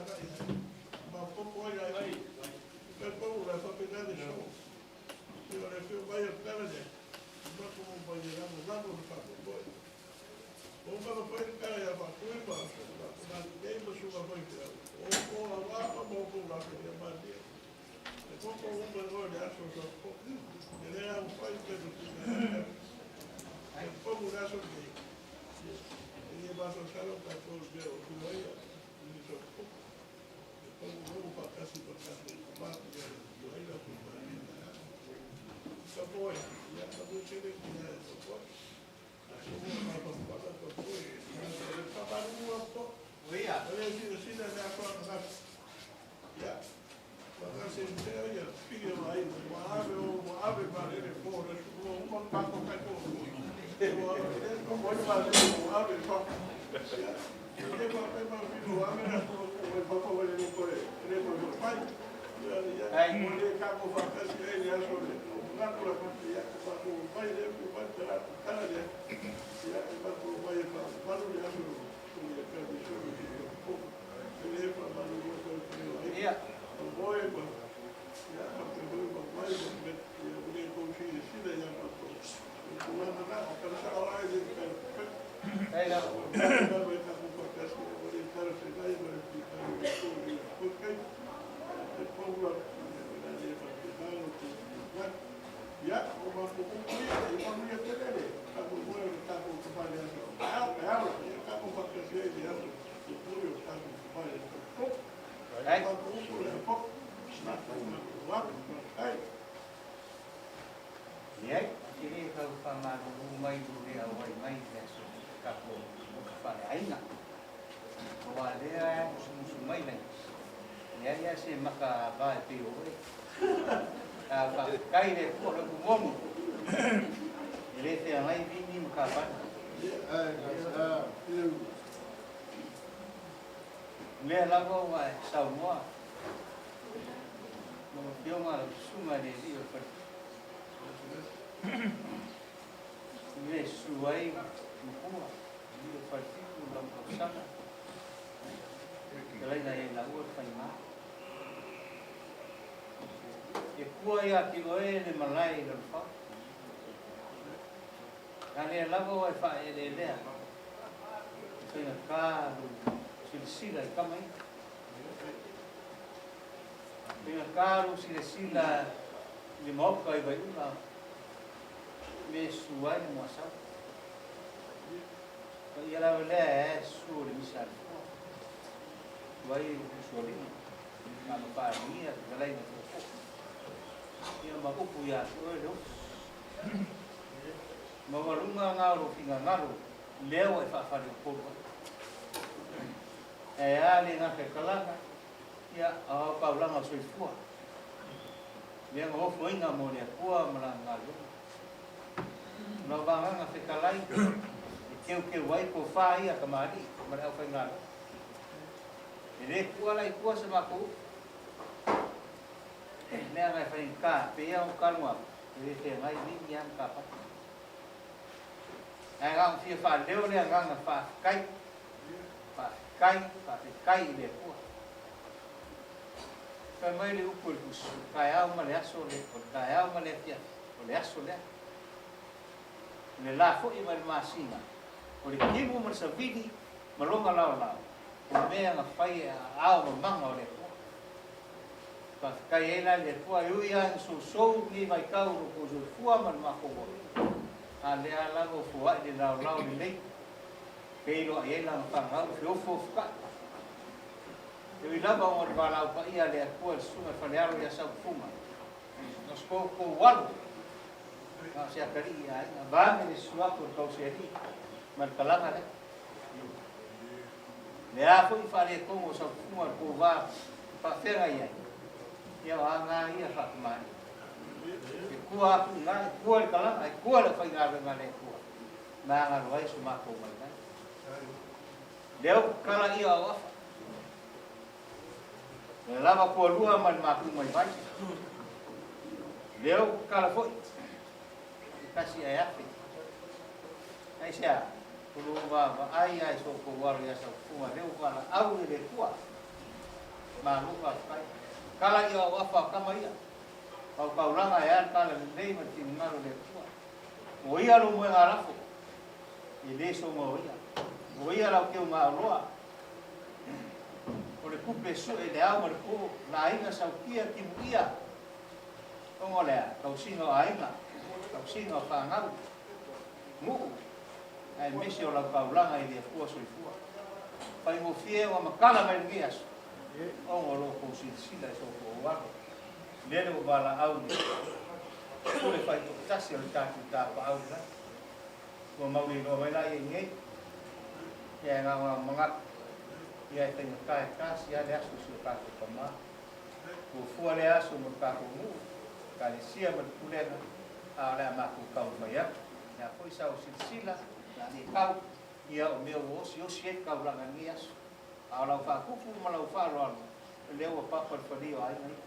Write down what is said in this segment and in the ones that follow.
agai ai. Maopoopo ai aiga. Pe pau le faapena le so. Ia o le afio mai o le tala lea, matou omai e lagolago le faamoemoe. Ua uma ona fai le tala ia Faatui ma Malinei ma susuga faifeau, o outou aua ma outou lape ia malie. E toto uma i oe le aso o Sapo. E le aumai pe no tina e E pomu le aso lenei. E le masalosalo tatou i mea o fio ai i Sapo. E pomu logo faatasi ma tatou tama ia le ai la malie taeao. Sapo e, ia manuia tele tina e Sapo. Ia, e matou omai e faamamalu le aso o le Ekalesia i Singapore. E le faamalulu atu ai i le aiga, ma moe ma, ia, faapea foi ma mai ma me, ia, ua le tou silasila ia matou. O le tulaga lena, o tala sao lava e le talafeagai. Ua matou e tatou faatasi, ua le talafeagai ma le finagalo o le Atua i lena foi taimi. Ae talitonu lava, ia, o le a le faapena lo outou finagalo. Ia, o matou upu ia, ia manuia tele le faamoemoe o le tatou Tama i le aso taeao, taeao, ia tatou faatasi ai i le aso mulimuli o le tatou Tama i le aso Fono. O matou upu lea foi, matou malulu atu, faafetai. Leai, ou te le tau faamalulu mai i lou le auai mai i le aso tatou loto faaleaiga. Aua o lea e musumusu mai Laiti, leai lava se maka ava e pei o oe. A faafetai i le Atua, o le upu moni, e le feagai vini ma kapani. O lea lava ua e saunoa lau Afioga lau Susuga i le Alii o le Faletupe, i le susu ai Mapua. Alii o Falefitu lau tausaga, fetalaiga ia i laua le faiga. E kua ia te oe le malae i Lalofau. A lea lava ua e faaeleelea, e faigata lou silasila i tama ia. Faigata lou silasila i le maota i Vaiula, me susu ai le Muasau. Paia lava lea e susu o le misa a le fua. Tuai usualii, faamapaaligia fetalaiga tootoo. Ia ma upu ia te oe le upu. Maualuga na o lou finagalo lea ua e faafaleupolu ai. Ae a le gata i talaga, ia ao taulaga o soifua. Lea na ofoina mo le Atua ma lana galuega. O lau vagaga fetalai e teuteu ai tofa ia tamalii ma le aufaigaluega. E le tuua la i tua se matou upu. Leaga e faigata, pei lava ona talu atu, e le feagai mimi lava ma tapata. Ae na ona fia faaleo le agaga faafetai, faafetai, faafetai i le Atua. Fai mai le upu a le Tusi, o le taeao ma le aso le, o le taeao ma le afiafi, o le aso lea. O le la foi ma le masina, o le timu ma le savili ma lona laolao, o mea na fai e aao mamaga o le Atua. Faafetai ai la i le Atua, e ui lava ina sousou lenei vaitau o lo outou soifua ma le matou ola, a o lea lava ua foai le laolao lelei, feiloai ai lana fanau, feofoofotai. E ui lava ona o le valaau paia a le Atua i le susuga i le Falealo ia Sautufuga, na o tou alo, na o se atalii i aiga, vaeane le susu atu o le tausialii ma le talaga lea. Le a foi faaletonu o Sautufuga i le tou va faafeagai ai, ia o aga ia faatamalii. E tua atu i ina, e tua i le talaga, e tua i le aufaigaluega a le Atua, ma agalo ai so matou vaivai. Lea ua tatala ia au afa. Le lava tualua ma le mapu mai vai. Lea ua tatala foi. E tasi ae afe. Aisea, o lou vaavaai lava i so outou alo ia Saufuga, lea ua valaau i le Atua. Malo faafetai. Tala ia o afa o tama ia. Pau taulaga e a le tala lelei ma le finagalo o le Atua. O ia lou moega lafo, e le soga o ia. O ia lau teuga oloa. O le tupe sue i le ao ma le po, laina sautia timuia. Ona o le a? Tausiga o aiga, tausiga o fanau, nuu, aemaise o lau taulaga i le Atua soifua. Faigofie ona matala mai lenei aso, ona o lo outou silasila i so outou alo. Lele ua valaau le pule faitoatasi o le tatou tapaau i le lagi. Ua mauliloa mai la ia i nei, ia e na ona manatu, ia e faigata e tasi lava le aso i si o tatou tama. Fuafua lea aso mo le tatou nuu, Ekalesia ma le pulega, a o le a matou taumafai atu. O le a foi sau silasila, o le a le tau, ia o mea ua osiosi ai le taulaga i lenei aso. A o lau faatupu ma lau faaaloalo, o lea ua papa le falia o aiga ia.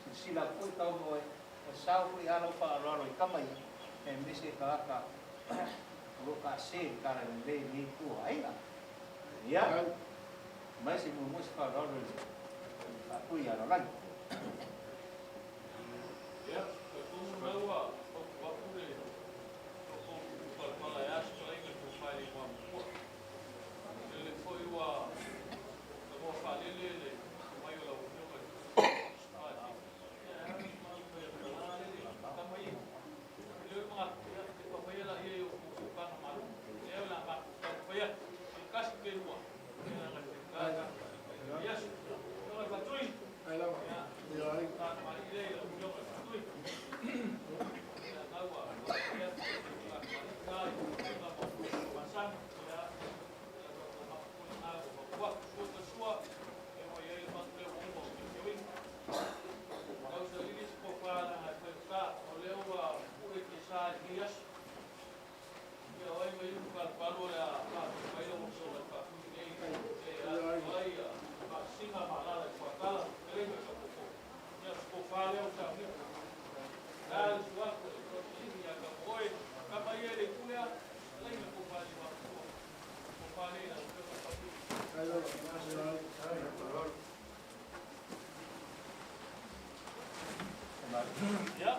Silasila atu foi tau ma oe, ua sao foi lava lau faaaloalo i tama ia, aemaise tagata o lo o taase i le tala lelei i lenei itu o aiga. Ia, mai se muamua se faaaloalo i le faatui ia Lalagi. Ia, talitonu o lea ua fautua atu le tootoo tupu palapala e a se fetalaiga i le tofa i le Igoamatua. Lele foi ua tanoa faalele le mai o lau Afioga i le Ia e a se malu mai o le lele tama ia. E le o le manatu, ia, tepa mai laia i o outou tofaga malu. Lea o le a matou taumafai atu, pe tasi pe lua, ia leaga e faigata tatou i aso. Afioga i le Faatui, ia, Faatamalii lea i lau Afioga i le Faatui. Ia, na ua fai atu le faatamalii lena i tulaga masani, ia, ia tatou foi lena ua fautua atu. Sua ta sua, ia ua i ai le mantu lea ua uma o teuteuina. Tausaili se tofa leaga e faigata, o lea ua pue tiasa i lenei aso. Ia o ai mai ulu palupalu o le a faatino ai lau Afioga i le Faatui nei e atino ai faasisiga ma alaala i fuatala fetalai ma le faapopo. Ia o se tofa lea ua saunia. La le suafa le tausaili ia Tamoe, tama ia i le itu lea, fetalai ma le tofa i le Igoamatua. Tofa lea i lau Afioga i le Faatui. Ia,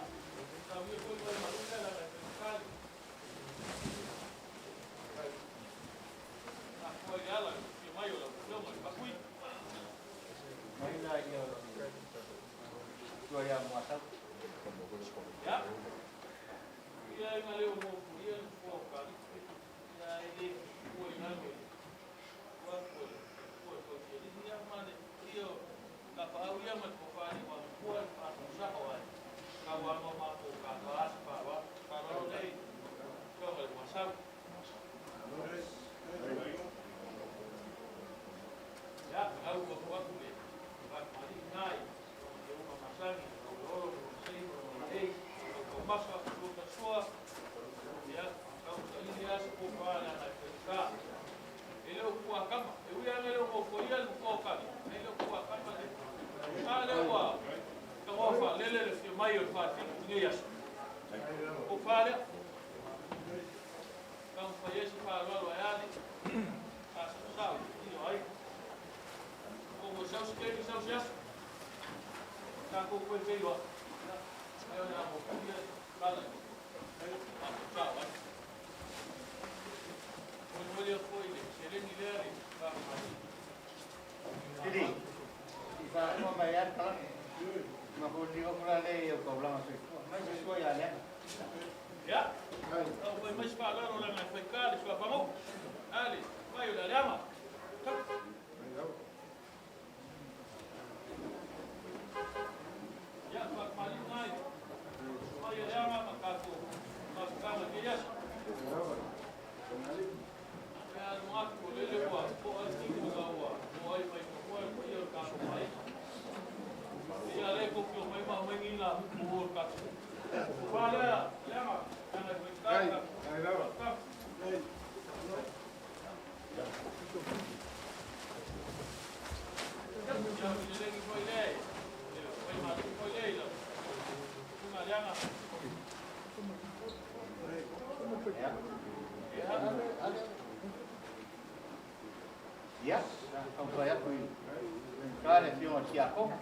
saunia foi le malu lea leaga e faigata le Afua i le ala i le afio mai o lau Afioga i le Faatui. Mai la ia o le tua ia Muasau. Ia, ia e nga leo mo ia le fua o Kaliki. Ia e le fua i lalo i tua atu e fua e tausialii ia ma le ia ka paau ia ma le tofa i wa fua le faasao ai. Ka wa ma ma ko ka ka se pa wa. Ka ro nei. Afioga i le Muasau. Ia, au ua atu atu le faatamalii lena i lona masani, lau lolo, lona sei, lona lelei, lau taumasa, lua tasua, ia, tausaili lava se tofa leaga e faigata. E le o tuakama, e ui lava ina le o nofoia le nofoa o Kali, ae le o tuakama le a lea ua tagoa faalele le fia mai o le faatino i lenei aso. Tofa lea, taumafai ai se faaaloalo ae a le faasaosao i o ai. O ua sau se taimi sau se aso, tatou toe feiloai, ia, lea o le a motulia le tala i faasaosao ai. Molimoli atu foi le seleni lea le faafetai. Sili, i whaanoa mai a le kalana. Ma ko ni o la le i au kaulanga soifua. Mai se sua ia leaga. Ia, taumafai mai se faaaloalo leaga e faigata le suafago. Ale, mai o le aleaga. Ia, faatamalii lena i mai aleaga ma tatou mafutaga i lenei aso. Ia, le manatu o lele ua to'a le timu ina ua oo ai mai fanua le paia o le tatou aiga. Ia, lea e tou te omai ma aumai ni lahupu o le tatou tofa lea, leaga, leaga e faigata le tatou mafutaga. Ia, o le lelegi foi lea, le faimalii foi lea i lau susuga leaga. Ia, ia, taumafai atu i Minisita le Afioga i le Tiakono.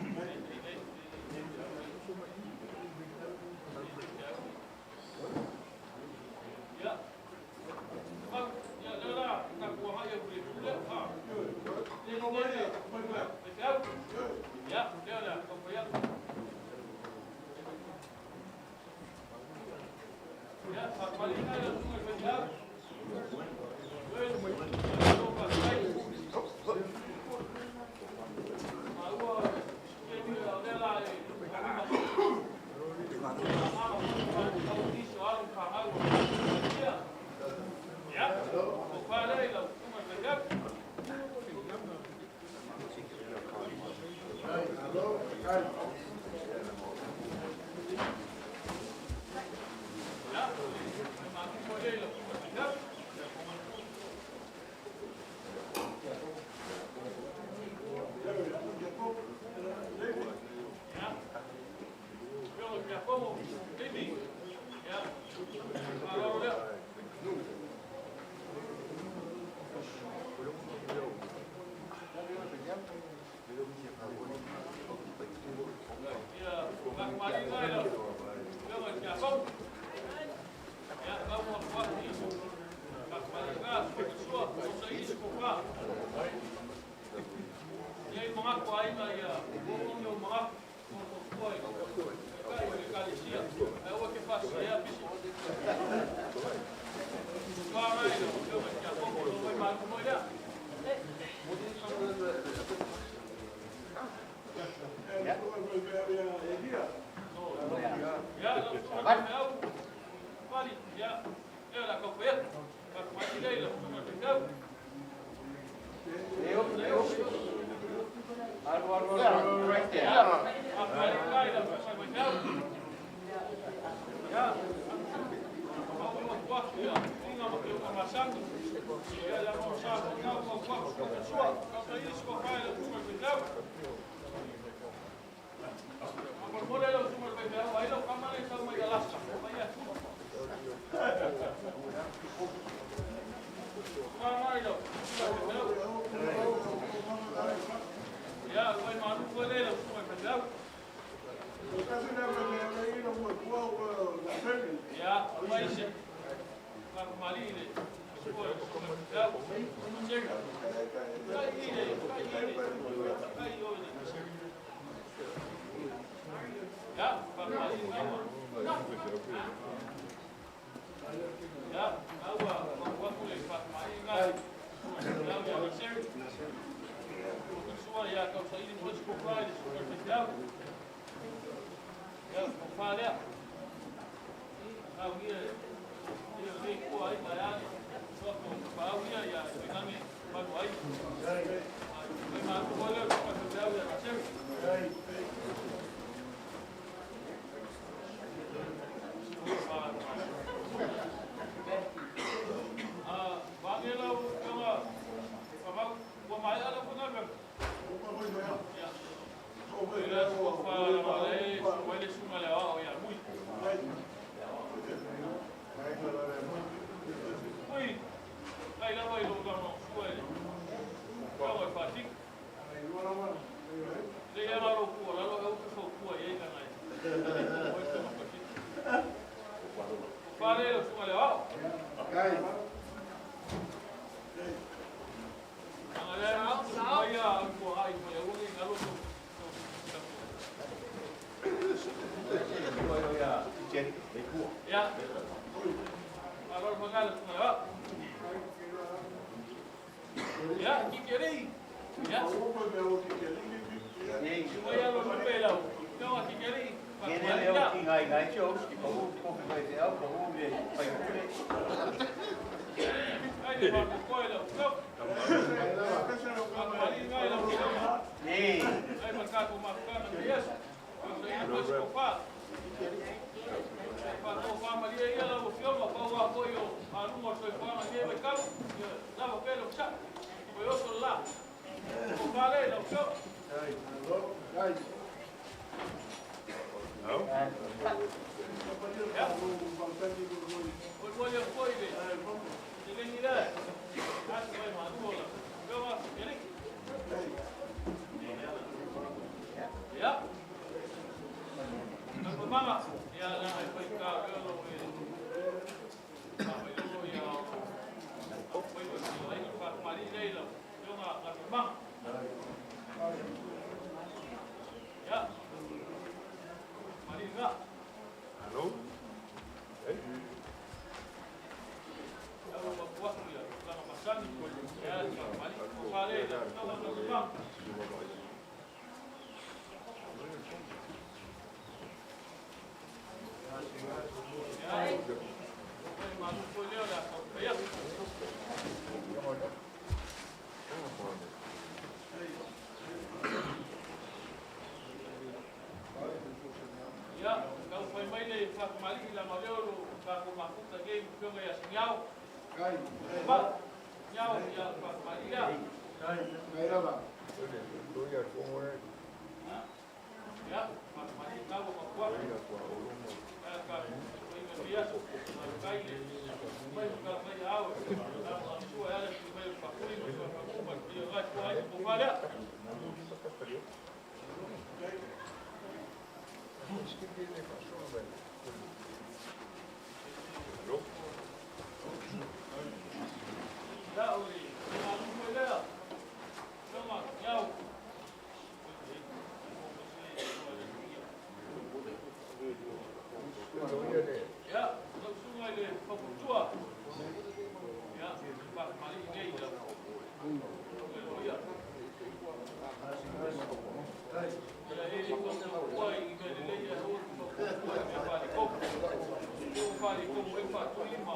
Alu, right there. Afioga ia Siniao. Ma Siniao ia faafetamali'i lea. Ia, faafetamali'i lena ua mapu atu. Ae ka tapuaiga i lenei aso, faafetai le mai ma tala mai aao e lagolagosua e ala i le tuli mai o le Faafuli ma le Soafamu ma le paia o le la itu o aiga tofa lea. Ia, o le malu foi lea, Afioga Siniao. Ia, lau susuga i le Faufautua, ia, faafetamali'i nei i lau Afioga i le Loia. Ia e le faufautua i mea lelei ae aua e te faufautua i mea faaletonu. I ua faaletonu ai le faatuli ma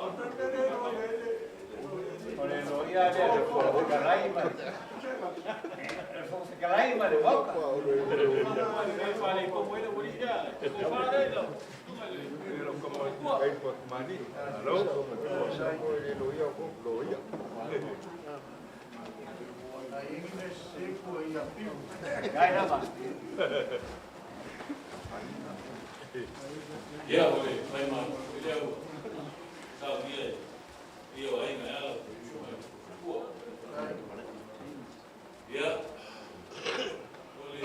O le loia lea le Fofoga Fetalai ma le Fofoga Fetalai ma le Maota. E faaletonu ai le aualii lea. Tofa lea i lau susuga i le Faufautua. Gai lava. Ia, o le faimalo foi lea ua saunia e paia o aiga e ala i le susuga i le Faufautua. Ia, o le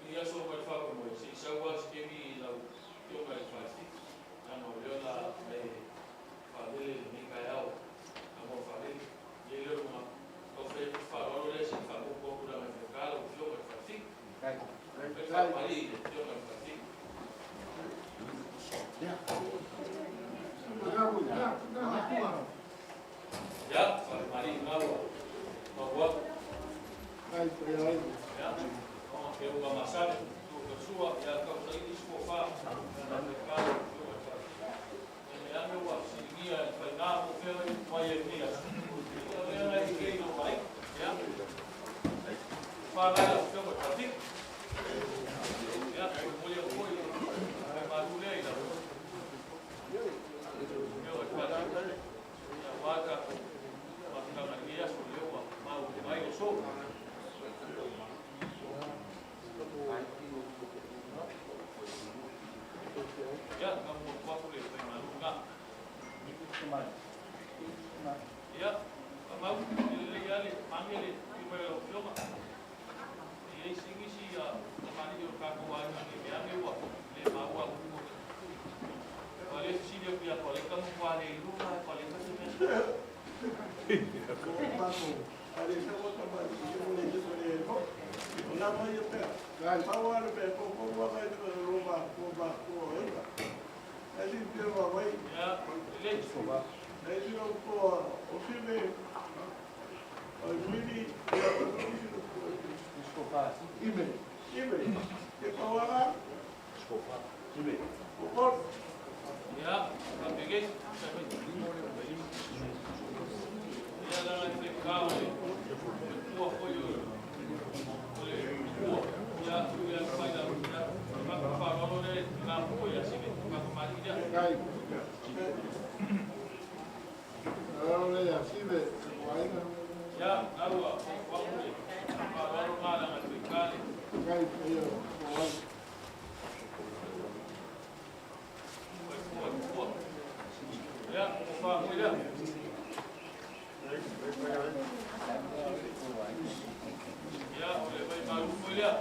lenei aso ma le faamoemoe, se i sau lava se taimi i lau Afioga i le Falefitu, leaga o lea o le a e faalele i lenei taeao tagoa faalele. E i ai lea o le manatu, tau fai atu se faaaloalo lea se i faamotu atu leaga e faigata lau Afioga i le Falefitu. Fai le faamalii i le Afioga i le Falefitu. Ia, faamalii lena ua maua atu. Ia, ona ke ua masani, tu ka sua, ia tau saili isi tofa, leaga e faigata lau Afioga i le Falefitu. Ne i meaane ua fesiligia e le faiga po o fea e upu mai ai i lenei aso. Ia, o lea na e ike i lou aiga. Ia, tofa la i lau Afioga i le Falefitu. Ia, momoli atu foi le faamalu lea i lau Afioga i le Falefitu. Ia, aua tatou mafutaga i lenei aso, lea ua maua ai le aso. Ia, na mo atu le faamalu lena. Ia, faamau, e lelei lava le mage le afio mai o lau Afioga. E i ai nisi tamalii o le tatou aiga ne i meaane ua le maua atu ua Ua le fesili atu ia Paleta matua le iloa lava e Paleta se mea. Ia, lelei. Ia, faapenei, sai mai. Ia, leaga e faigata o le matua foi o le matua. Ia, ui lava fai la ia, avatu le faaaloalo lea i le matua ia Sime, faatamalii lea. Ia, na ua atu le faaaloalo na leaga e faigata le matua matua. Ia, tofa foi lea. Ia, o le vaimalu foi lea.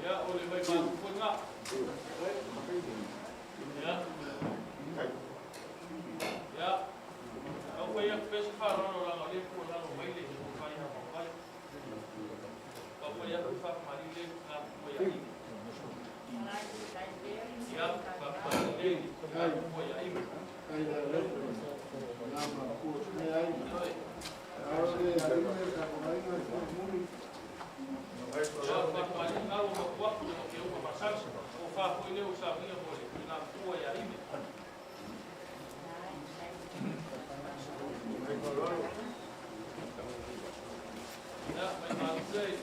Ia, o le vaimalu foi lena. Ia. Ia. Tau fai atu pea se faaaloalo leaga o lea e tuualalo mai le tofa ia Maumai. Tau fai atu le faatamalii lea i le tina matua ia Ime. Ia, faatamalii lea i le tina matua ia Ime. Ioe. Ia, faatamalii lena ua mapu atu le ke uma masani. Tofa foi lea ua saunia mo le tina matua ia Ime. Ia, vaimalu lea i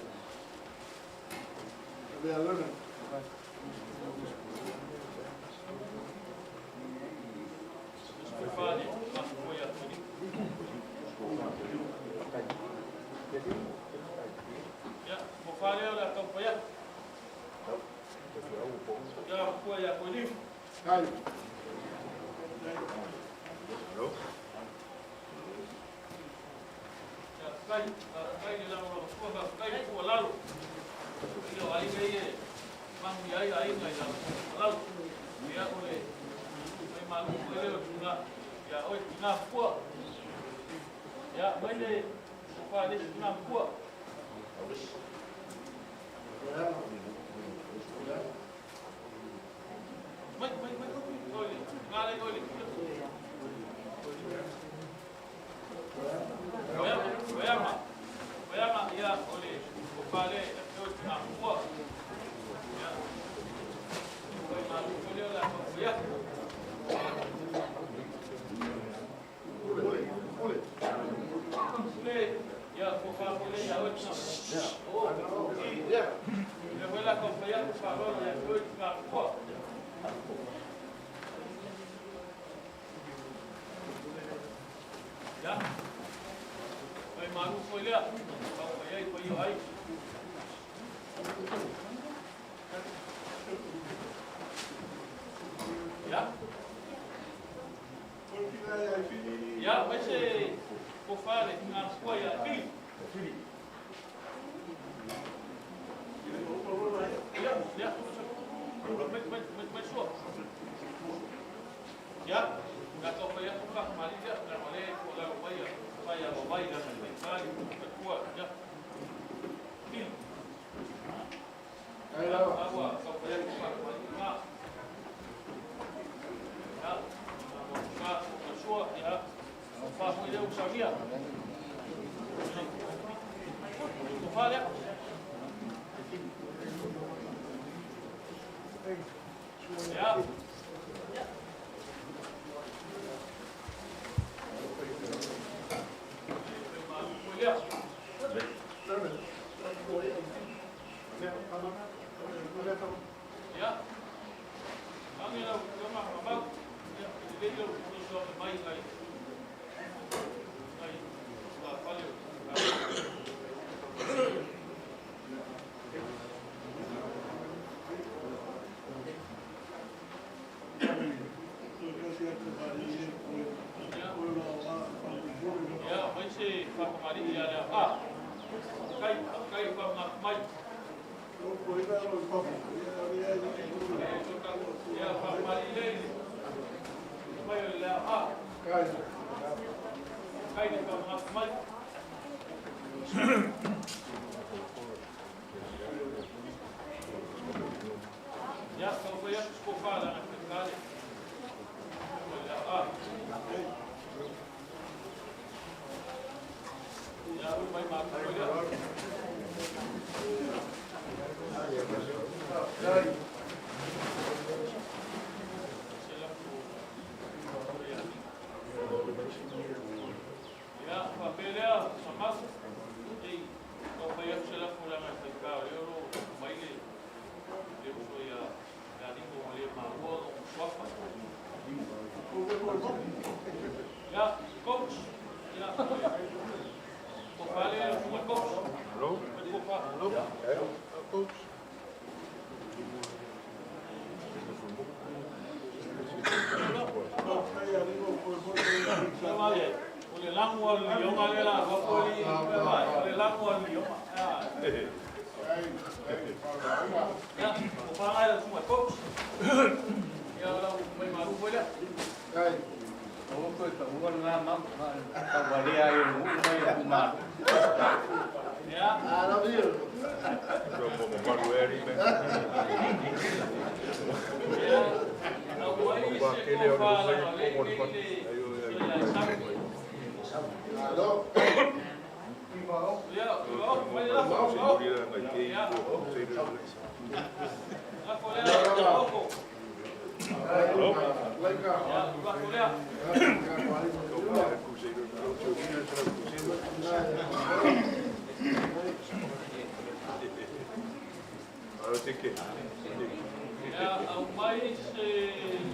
Ia, aumai se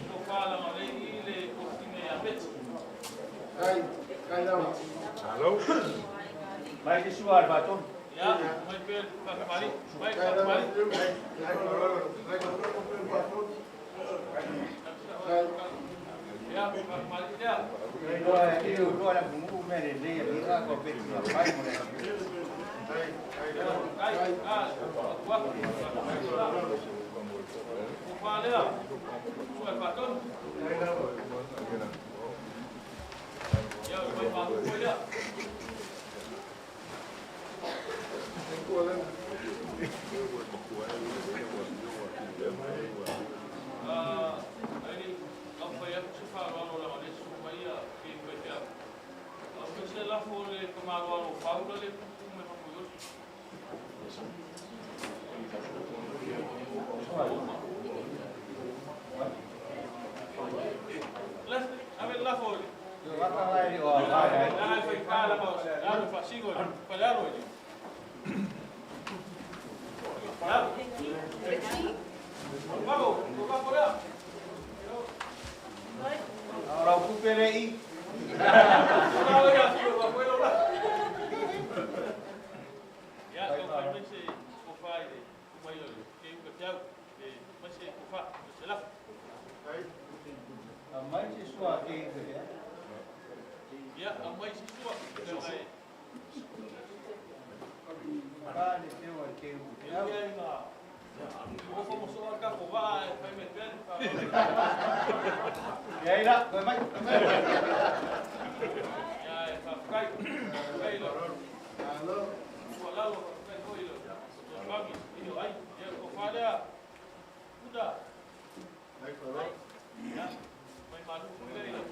tofa laga o lea e i i le kositini ia Meti. Mai le sua a le Faatonu. Ia, aumai pea le faatamalii. Mai le faatamalii. Ia, faatamalii lea. Iloa e iloa le atunuu mea lelei a liga ko peti na fai mo le Ai, a, ua, tofa lea. Sua le Faatonu. Ia, mai malu foi lea. Ai le taumafai atu se faaaloalo laga o lea e susu mai ia ke faifeau. Aumai se lafo o le tamaloalo o Faula le pupu mai Famuioso. Ave le lafo le. Vata lai o ai ai. Laga e faigata laga o le alo e faasino i le Falealo i le. Ia. Vavo, o lafo lea. O lau kupe le i. Ia, taumafai mai se tofa i le mai o le keu feau. E mai se tofa, se lafo. Aumai se sua ke i te. Ia, aumai se sua. Leaga e Pa le teo al ke u. E ui ai ina ofo mosoa le tatou vaa e fai mai pea le faaaloalo. Ia ila, koe mai. Ia, e faafetai. Faafetai i lau tuualalo, faafetai foi i lau fesoasoani i o ai. Ia, o le tofa lea, Uta. Ia, mai malu foi lea i lau.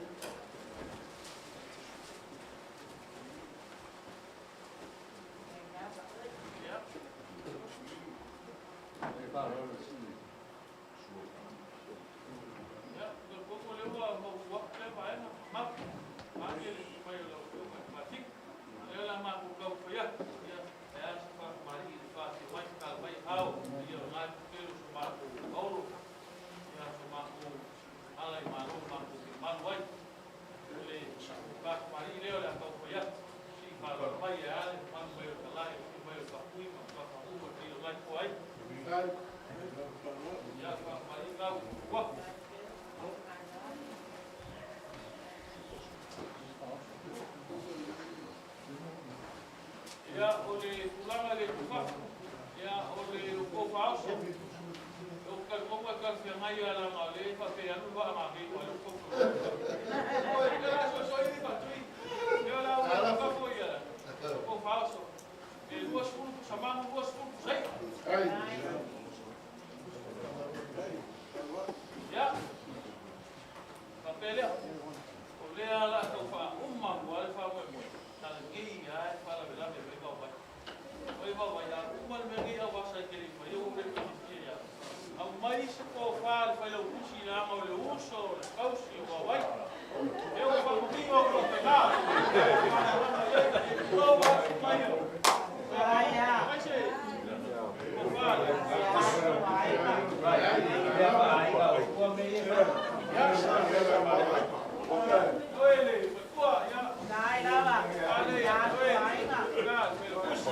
Ia. Ia, talitonu o lea ua mautu atu lea vaega mamao. Vaeane le susu mai o lau Afioga i le Patiki. O lea o le a matou taumafai atu, ia, e a se faatamalii i le faafia mai, tatalo mai ao, ia o lena e putele o so matou paolo, ia so matou ala i malo matou te malu ai. O le faatamalii lea o le a taumafai atu, sii faaaloalo mai e a le mamalu mai o le talae, o le mai o le faapui ma faapuu e pei o la e toa ai. Ia, faatamalii lau ua. Ia, o le tulaga i le tufatu, ia, o le upu faaoso, e ou te talitonu e talafeagai lava leaga o lea e faapea e alu le vaa nanei aua o lea ua tau Oi, o le a soisoi ni faatui. Ia o le a ou le tufatu ia upu faaoso. E 20 pusa manu, 20 pusa i'a. Ia, faapea lea, o lea o le a tau faauma atu lava le faamoemoe, na lenei lava e faalavelave mai Vaovai. Oi Vaovai, a uma le mea nei auvasa e te le i faia, ua ou le fiafia ia oe. Aumai se tofa a le Failautusi leaga o le uso o le tausi o Vaovai. E ua faamanino atu faapena, e malamalama i ai, e tulou lava le mai o Failautusi. Aumai se tofa a le Failautusi. Oe le matua, ia. Ale ia oe, na, le Failautusi.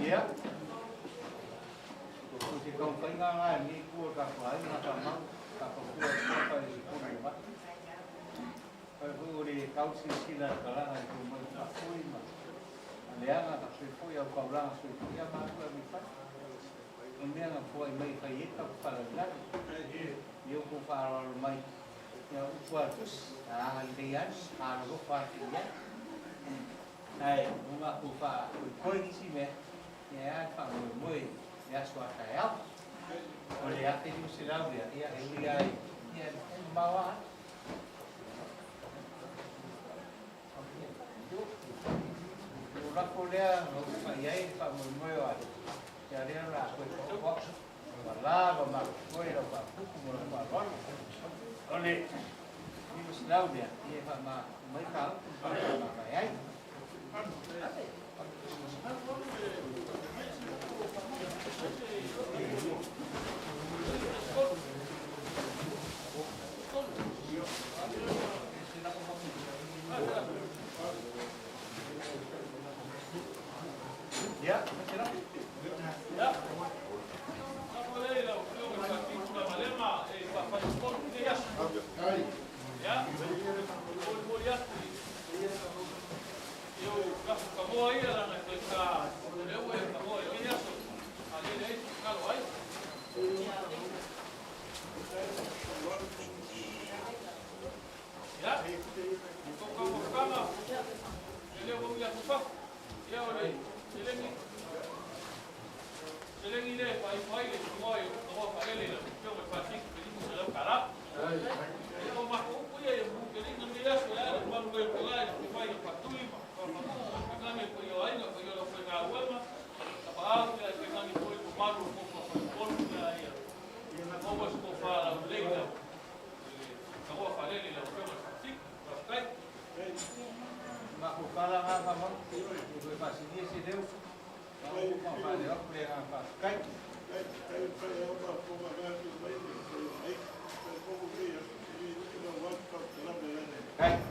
Ia. O se taumafaiga lena a lenei itu o le tatou aiga faamau, tatou tua i le i le tuli o mai. Fai foi o le tau silasila i le talaga i tou mai faafoi ma leaga faapea foi au taulaga soifua ia malu e fai. O mea na foai mai e fai ai tatou faalavelave. Ia ua tou faaaloalo mai ia upu a le tusi, a agalelei ane, alolofa atu i ai. Ae ua matou faakoikoi nisi mea, ia e a le faamoemoe i le aso a taeao. O le 1500 lea, ia e ui lava i, ia e mamao lava. O lafo lea na ou fai ai le faamoemoe o ale, ia lea o le a toe faaopoopo. Ua lava ma totoe lau faaputu ma lau faaaloalo. O le 500 lea, ia e faama mai ta upu ma faamavae ai. Ia, Ia, lafo lea i lau Afioga i le Faatino Malamalema e faafaipolu i lenei aso. Ia, molimoli atu i ou lafo kamoa ia lana e toe ta lea ua e kamoa i lenei aso. A lele ai tatalo ai. Ia, tou taumafataga, e le ua ui atu fafo. Ia, o le seleni seleni lea e faaifo ai le kamoa i kamoa faalele i lau Afioga i le Faatino pe $500. Ia, o matou upu ia ia mutelina lenei aso e ala malu mai o toga i le fai o Faatui ma Faamatuu ma tainane foi o aiga foi o le aufaigaluega tapaau ia tainane foi o mamalu o tofa faipolu ia ia maua se tofa laulelei lau le kamoa faalele i lau Afioga i le Faatino. Faafetai. Mafufala ngā whamau, i koe whaasinia se leo, ma whaaleo aku le ngā whaafetai. Kai. Kai. Kai.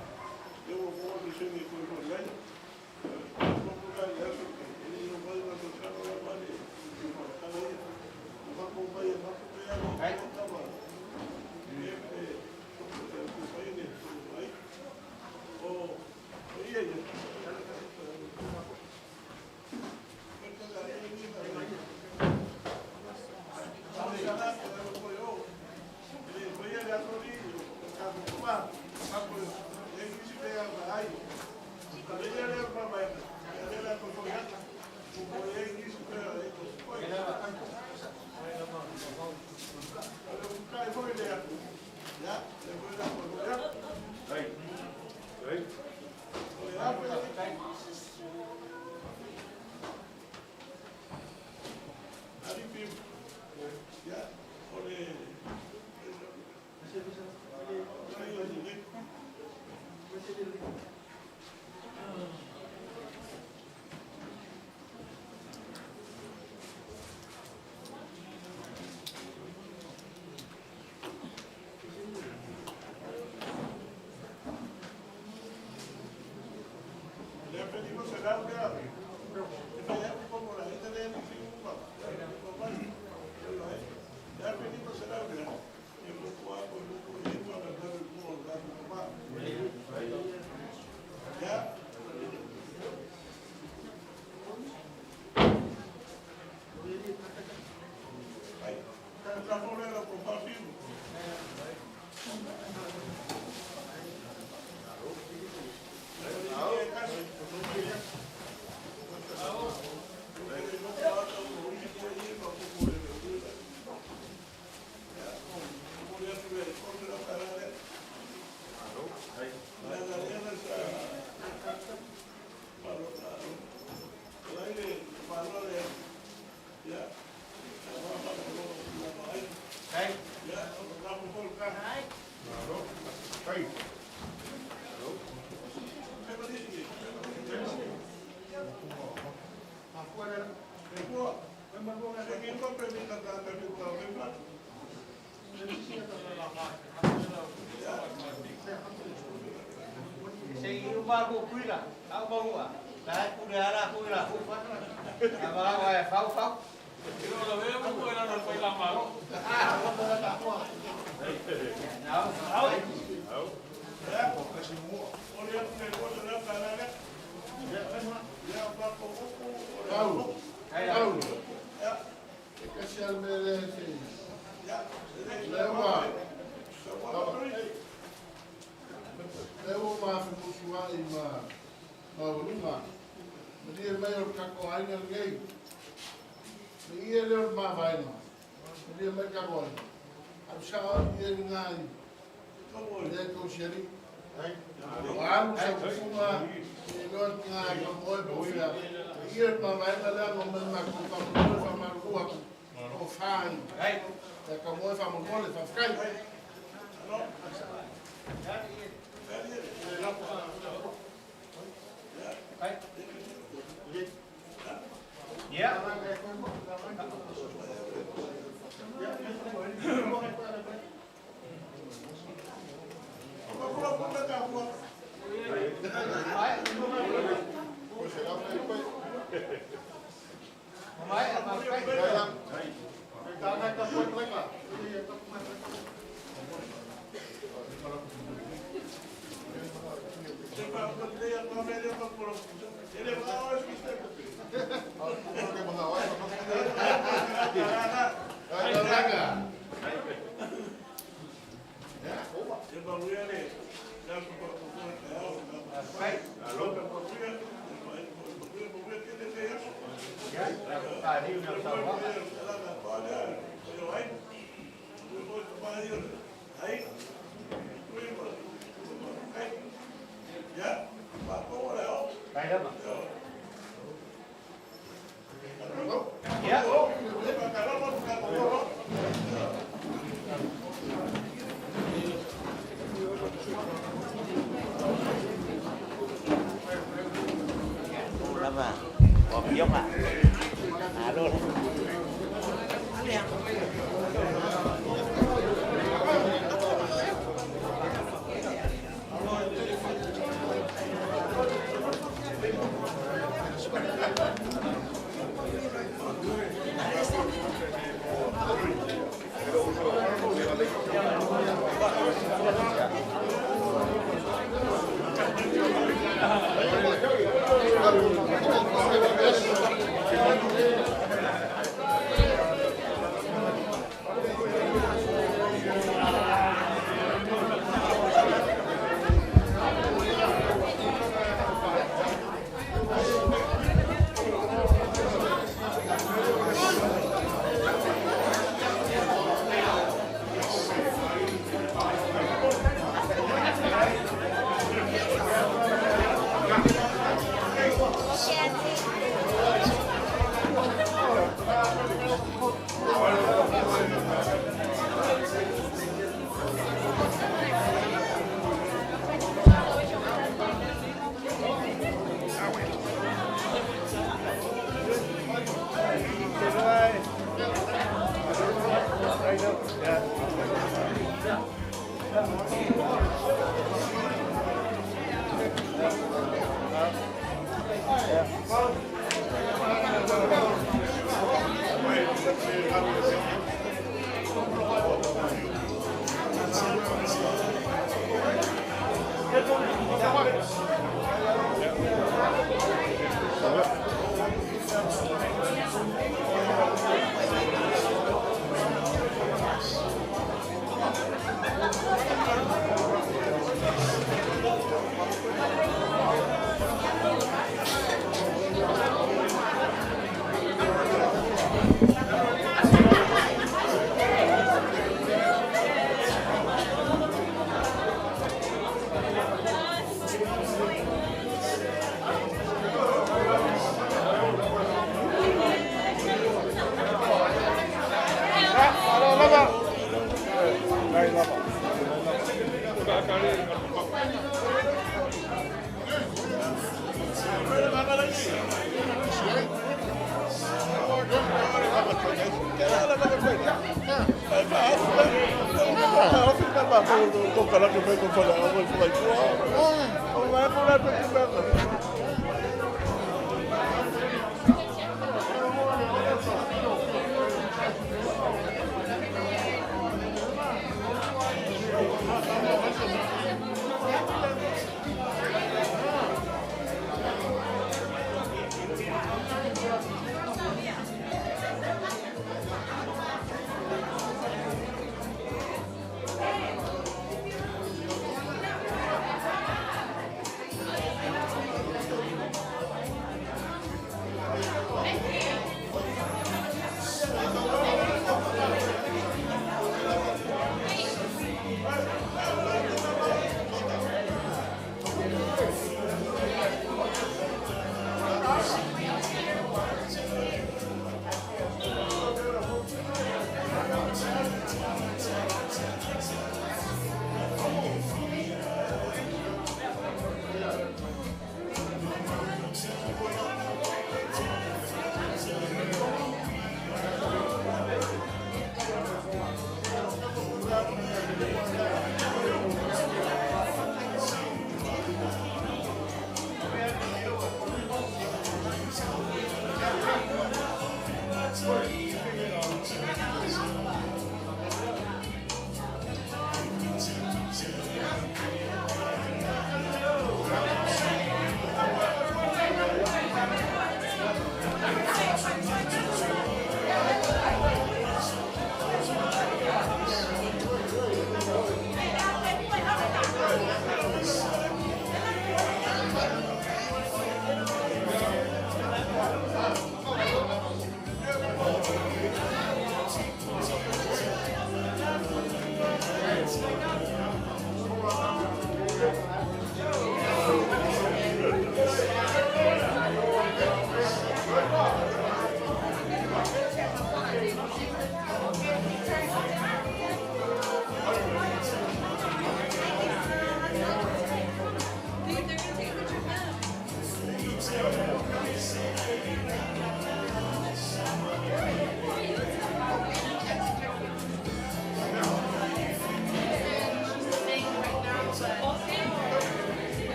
Se i uma ko kuila, au maua. La ku le ala kuila ku fa. Ava wa e fau fau. Ilo la vea mo e lana fai la malo. Nau. Au. Au. Kai. Au. E kasi al mele se. Lewa. Lewa ma fukusua i ma mauluma. Ma lia mai o kako aina ngei. Ma ia leo ma vaina. Ma lia mai kako aina. Au sa o ia ngai. Le ko siari. O alu sa kufunga. E loa ngai ka moe po fia. Ia ma vaina lea mo me ma ko pa mo fa ma rua. O fa Ia ka moe faamolemole, faafetai.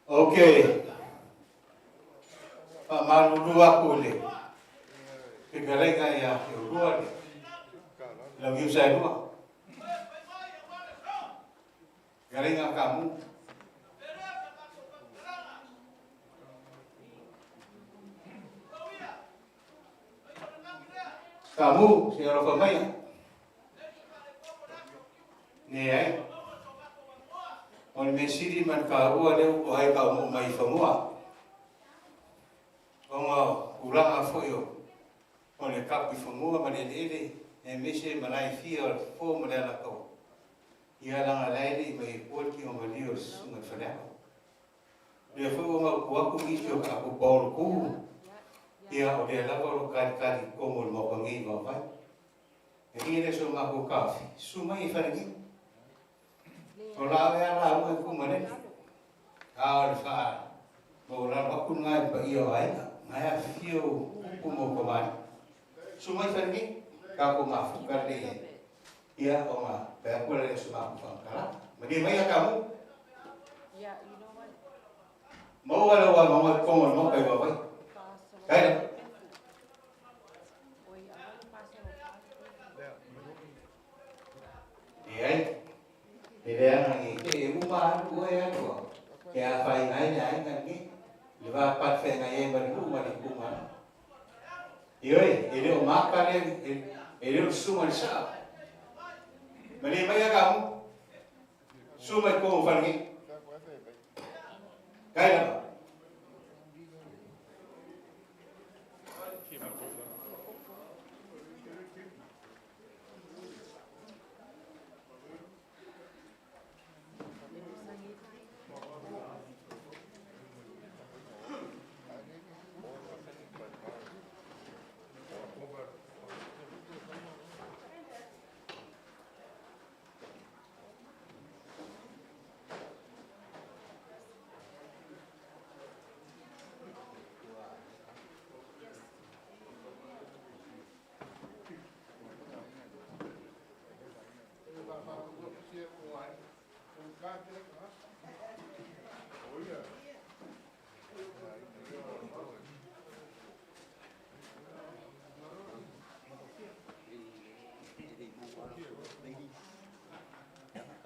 Okay. Faamalulu aku le fetalaiga ia te ulua le lau Saelua. Fetalaiga Kamu. Kamu, se alofa mai. Ne ai. O le mea sili ma le taua lea ua ai faaoo mai i fanua. Ona o tulaga foi o le kapu i fanua ma le eleele, aemaise malae fia o le Fofo ma le Alataua. Ia laga la e le i mai ai fua le tino malie o le susuga i le Faleafa. O lea foi ua mautu atu nisi o tatou paolo tu, ia o lea lava o lo o talitali i totonu o le Maota nei i vaovai. E i ai le so matou taofi, susu mai i Faleniu. O la e ala au e ku malele. A o le faa maualalo atu lena i le paia o aiga, na e afifio o upu ma o kamali'i. Susu mai Faleniu, tatou mafuta lelei ai. Ia ona fai atu lea o se matou faamatalaga. Malie maia Kamu. Maua lou avanoa i totonu o le Maota i Vaovai. Kaila. Leai, e leaga nei te e uma alu oe alu a, e afaina ai le aiga lenei, le va palefeagai ai ma le nuu ma le itumalo. Ioe, e le o maka lea, e le o le susuga i le sao. Malie mai a Kamu, susu mai totonu o fale nei. Kai lava.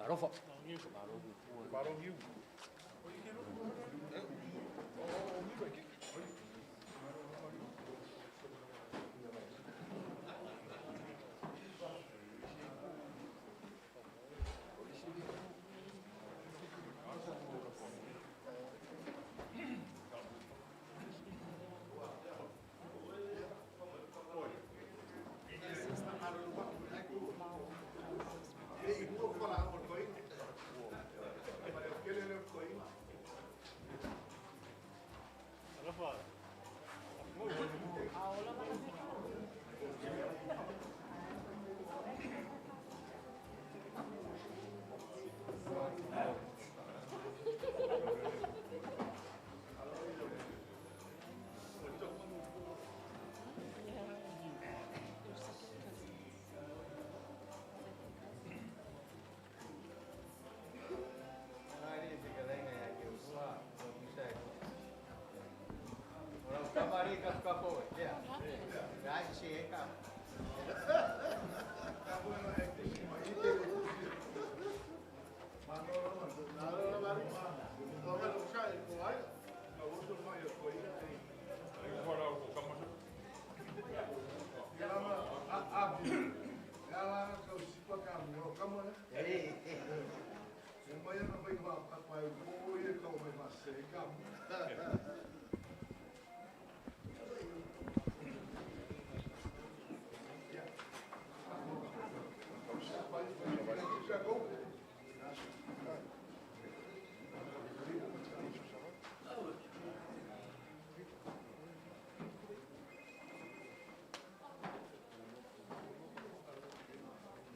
Alofa.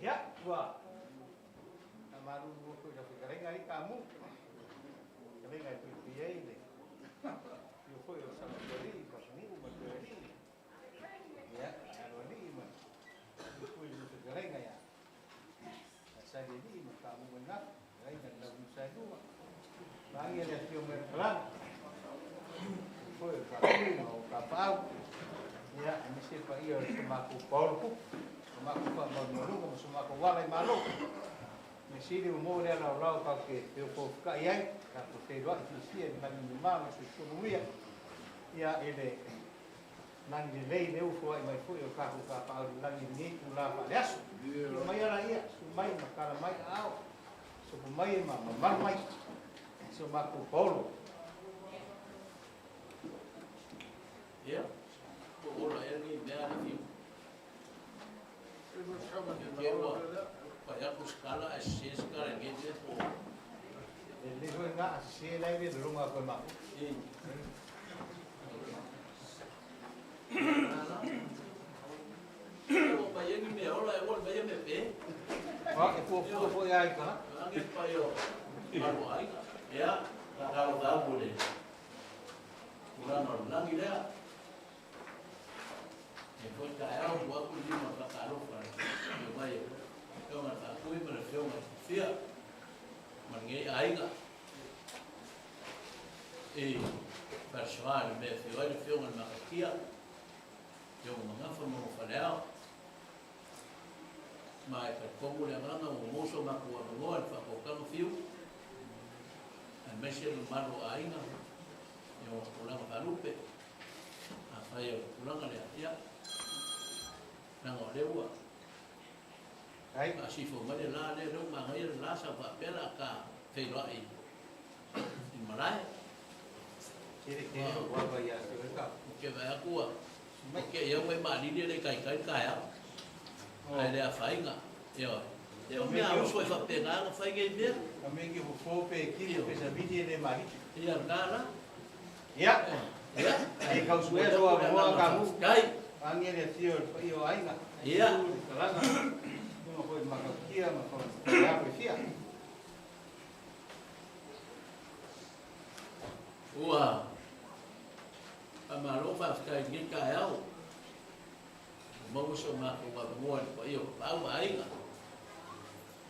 Ia, ua famalulu foi lau fetalaiga ai Kamu. Fetalaiga e puipui ai le afio foi o Samatolii, Pasunuu ma Toealii. Ia, Aloalii ma puipui i le fetalaiga ia. Salialii ma Kamu ma Nafu, fetalaiga i le Launusailua. Magia le afio mai le Kalana. Foi o Kamu ma o Kapaau. Ia, aemaise paia o le so makou paolo kupu. So makou faamalumaluga ma so makou ala i malo. Me sili o mo lea laolao kau ke peo fofuka'i ai, tatou feiloa'i fiafia i le lagi mama ma le soifua manuia. Ia, i le lagi lelei le ufo ai mai foi o tatou tapaau i le lagi i lenei itulā faaleaso. Ia mai ala ia, susu mai ma tala mai aao, sopo mai ma mamalu mai so makou paolo. Ia, po o ola ea lenei mea le fiu. Ke ua fai atu se tala ae sese se tala i lenei mea po o. E lelei foi lena a sese la e le lologa atu e matou. Ua fai ai ni mea ola e ua le mea ia mea pe. E fuafua foi lava i tagata. Age pai o malu aiga. Ia, faatalofa atu i le tulaga o le lagi lea. E foi taeao ua atu le lima faatalofa i le afio mai o le Afioga i le Faatui ma le Afioga i le Sofia ma lenei aiga i Falesoa i le mea e afio ai le Afioga i le Makatia, Afioga Magafa ma lona faleao. Ma e talitonu le agaga ua maua so matou avanoa i le faatautaga fiu, aemaise le mamalu o aiga i ona tulaga faalupe. Afai o le tulaga lea, ia, leaga o lea ua faasifo mai le la lea, lea ua manaia le la sa faapea la ta feiloai i malae. Ou te vaai atu ua te i au e maalili e le taitai le taeao, ae le afaina. Ioe. E o mea uso e faapena ona fai nei mea. Ia lena la. Ia, e tausuea sou avanoa Kamu. Agi le afio o le paia o aiga, susu le talaga, susuga foi i le Matautia ma faleapo e fia. Ua faamalo faafetai i lenei taeao ua maua so matou avanoa i le paia o Tapaau ma Aiga,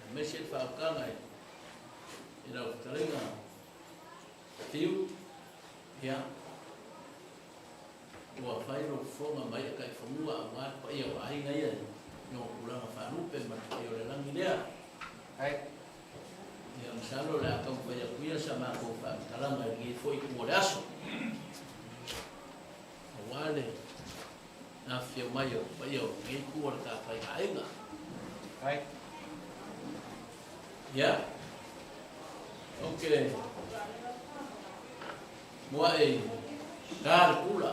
aemaise le faautaga i lau fetalaiga Fiu. Ia, ua fai lou fofoga ma i'a taifanua aua le paia o aiga ia i ona tulaga faalupe ma le paia o le lagi lea. Masalo o le a taumafai atu ia sa matou faamatalaga i lenei foi itu o le aso, aua le afifio mai o le paia o lenei itu o le tafaigaiga. Ia, ou te muai ta le pula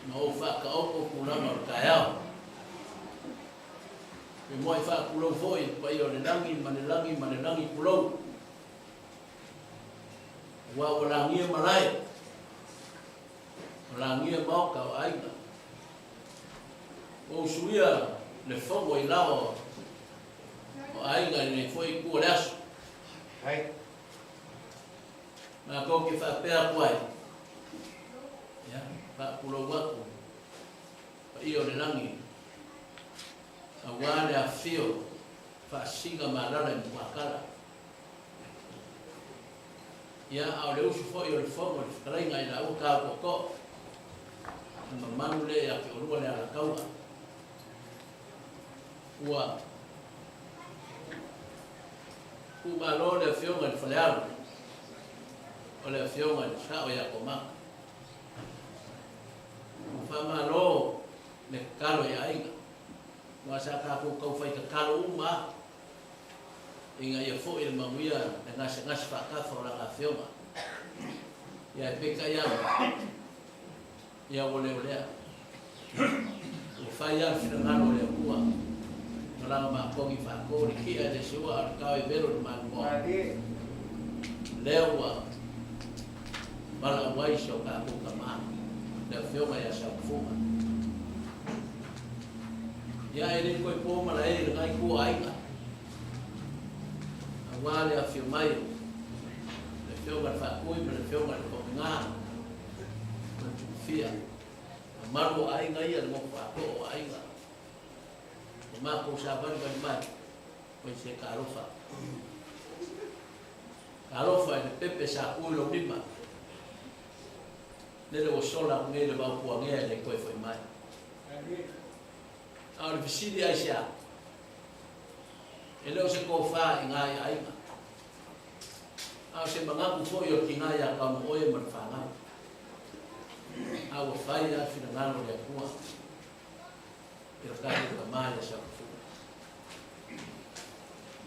ma ou faataoto tulaga o le taeao. E muai faatulou foi i le paia o le lagi ma le lagi ma le lagi tulou, aua ua lagia malae, ua lagia maota o aiga, ua usuia le fono i laoa o aiga i lenei foi itu o le aso. Matou te faapea atu ai, ia, faatulou atu paia o le lagi, aua le afifio faasisiga ma alala i Mutuakala. Ia, a o le usu foi o le fono i le fetalaiga i laua tau tootoo, le mamalu lea ia te oulua le Alataua. Ua tuumalo le afioga i le Falealu, o le afioga i le Sao ia Toomata. Ua faamalo le tatalo i aiga, aua sa tatou tau fai tatalo uma lava ina ia foi le manuia le gasegase faatafa o lana afioga. Ia ae peitai ane, ia ua le o lea. Ua fai lava le finagalo o le Atua ma lana makogi faato le kia e le seua a o le tao e velo i le malumoa. Lea ua valaau ai si o tatou tama, le Afioga ia Saufuga. Ia e le toe po malae i lena itu o aiga, aua le afio mai o le Afioga i le Faatui ma le Afioga i le Togiga ma le Tuufia, mamalu o aiga ia, le nofo atoa o aiga. Ua matou savalivali mai, oi se talofa. Talofa i le pepe sa tu i lou lima, lele ua sola atu nei le vao puagea e le toe foi mai. A o le fesili aisea? E le o se tofa i gā i aiga, a o se manatu foi o le tinā iā Kaumo'oe ma le fanau. A ua fai lava le finagalo o le Atua i le tatou tamā iā Saufuga.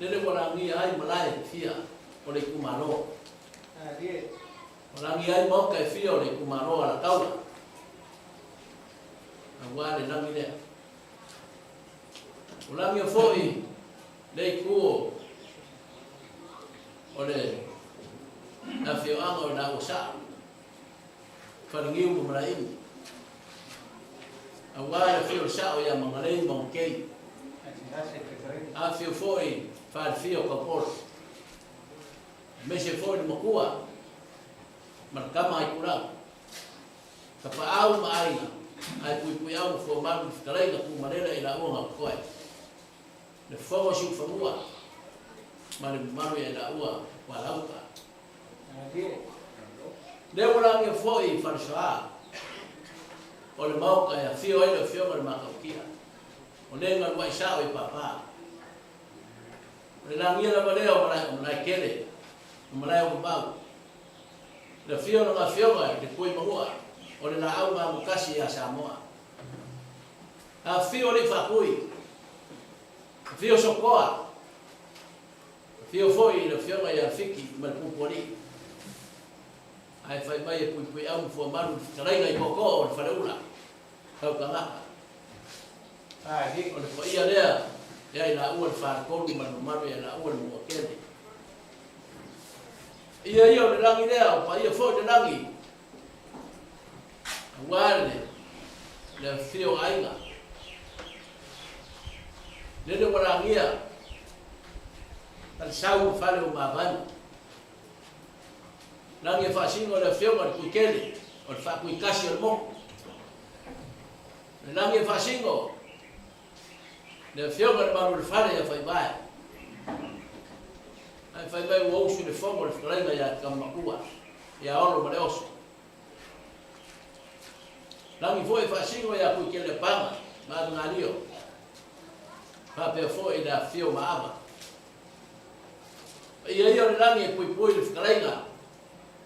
Lele ua lagia ai malae e fia o le itumalo. Ua lagia ai maota e fia o le itumalo o Alataua, aua le lagi lea. Ua lagia foi le itu o le afioaga o Laua Saa, Faleniu ma Malaeimi, aua le afio o le sao ia Magalei ma Okei, afio foi Falefia o Taupolo, aemaise foi le matua ma le tama Aitulau, Tapaau ma aiga, ae puipuiau ma fuamalu i fetalaiga tumalela i laua na totoe, le fofoga o Siufanua ma le mamalu ia i laua Kualauta. Lea ua lagia foi i Falesoa o le Maota e afio ai le Afioga i le Matautia, o le galua'i sa'o i Papa. O le lagia lava lea o malae o Malaetele ma malae o Vavau. Le afio o lana Afioga i le Tuimanua o le laau maamotasi ia Samoa. Afifio alii faatui, afio Sokoa, Afio foi le Afioga ia Fiki ma le Pupualii, ae fai mai e puipuiau ma fuamalu le fetalaiga i tootoo o le Faleula, Tautagata. O le paia lea ia i laua le Faletolu ma le mamalu ia i laua le Manuatele. Ia ia o le lagi lea, o paia foi le lagi, aua le afifio o aiga. Lele ua lagia Falesau ma fale o Mavaega. Lagi e faasino le afioga i le Tuikele o le Faatuitasi o le motu. Le lagi e faasino le afioga i le Maluelefale ia Faivae. Ae fai mai ua usu le fono le fetalaiga ia Tamatua, ia Olo ma le Oso. Lagi foi e faasino ia Tuikelepaga ma Avegalio. Faapea foi le afifio o Maava. Paia ia o le lagi e puipui i le fetalaiga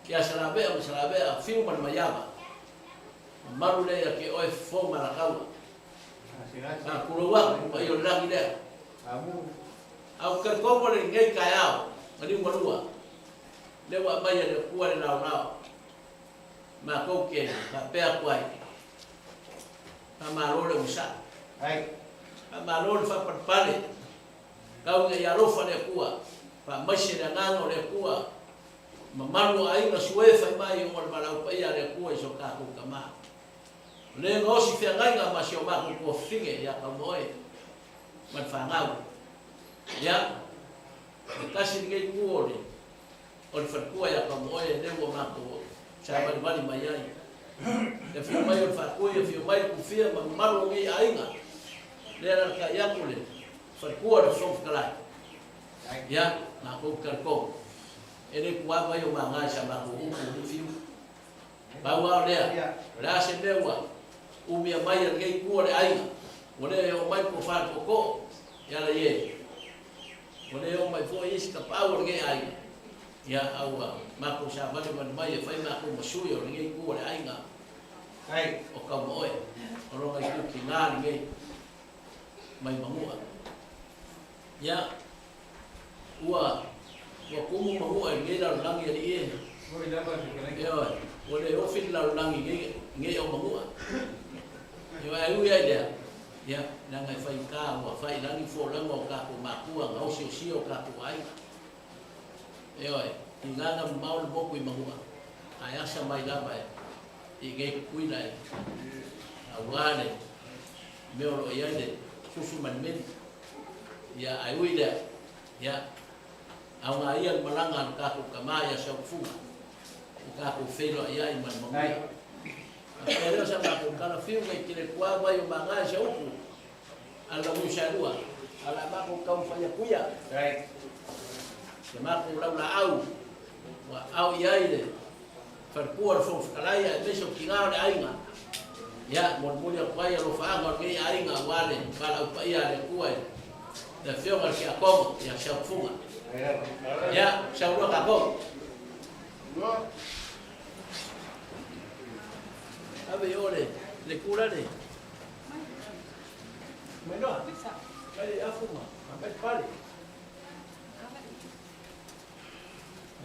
ia Salavea ma Salavea, Fiu ma le Maiava. Mamalu lea ia te oe Fofo ma Alataua. Faatulou atu, paia o le lagi lea. Ae ou te talitonu o lenei taeao na liugalua, lea ua aumai e le Atua le laolao, matou te faapea atu ai, faamalo le onosai, faamalo le faapalepale, tau ina ia alofa le Atua, faamaise le agaga o le Atua, mamalu o aiga sue fai mai ona o le valaau paia a le Atua i so tatou tama. O lea e gaosi feagaiga ma si o matou tuafafine ia Kaumaoe ma le fanau. Ia, e tasi lenei itu o le o le faletua ia Kaumaoe lea ua matou savalivali mai ai. Le afio mai o le Faatui, afio mai le Tufia ma mamalu o nei aiga. Lea e alalatai atu le faletua o le Fofoga Fetalai. Ia, matou te talitonu, e le tuava ia o maga i sa matou upu i fiu. Pau lava o lea, o le a se mea ua umia mai e lenei itu o le aiga, ua le oo mai le tofa i le tootoo, e ala i e, ua le oo mai foi isi tapaau o lenei aiga, ia, a ua matou savalivali mai e fai matou ma sui o lenei itu o le aiga o Kaumaoe, o lona itu tiga lenei mai Manua. Ia, ua, ua tumu Manua i lenei lalolagi alii e. Ioe, ua le ofi le lalolagi i nei, nei au Manua. Ioe, ae ui ai i lea, ia, leaga e faigata ua fai i lagi folauga o tatou matua na osiosia o tatou aiga. Ioe, tiga na mamao le motu i Manua, ae asa mai lava e, i inei Tutuila e, aua le mea o lo o i ai le susu ma le meli. Ia, ae ui lea, ia, aoga ia le malaga a lo tatou tama ia Saufuga, ua tatou feiloai ai ma le manuia. Faapea lea o sa matou tala fiu nei tele tua mai o maga i se upu a le launiu saelua, a o le a matou taumafai atu ia se matou laulaau ua ao i ai le faletua o le Fofoga Fetalai aemaise o tina o le aiga. Ia, molimoli atu ai alofaaga o lenei aiga aua le valaau paia a le Atua i le Afioga i le Tiakono ia Siaufuga. Ia, saunoa tatou. Ave i o le le kula le. Mai loa. Mai le afu ma mai pale.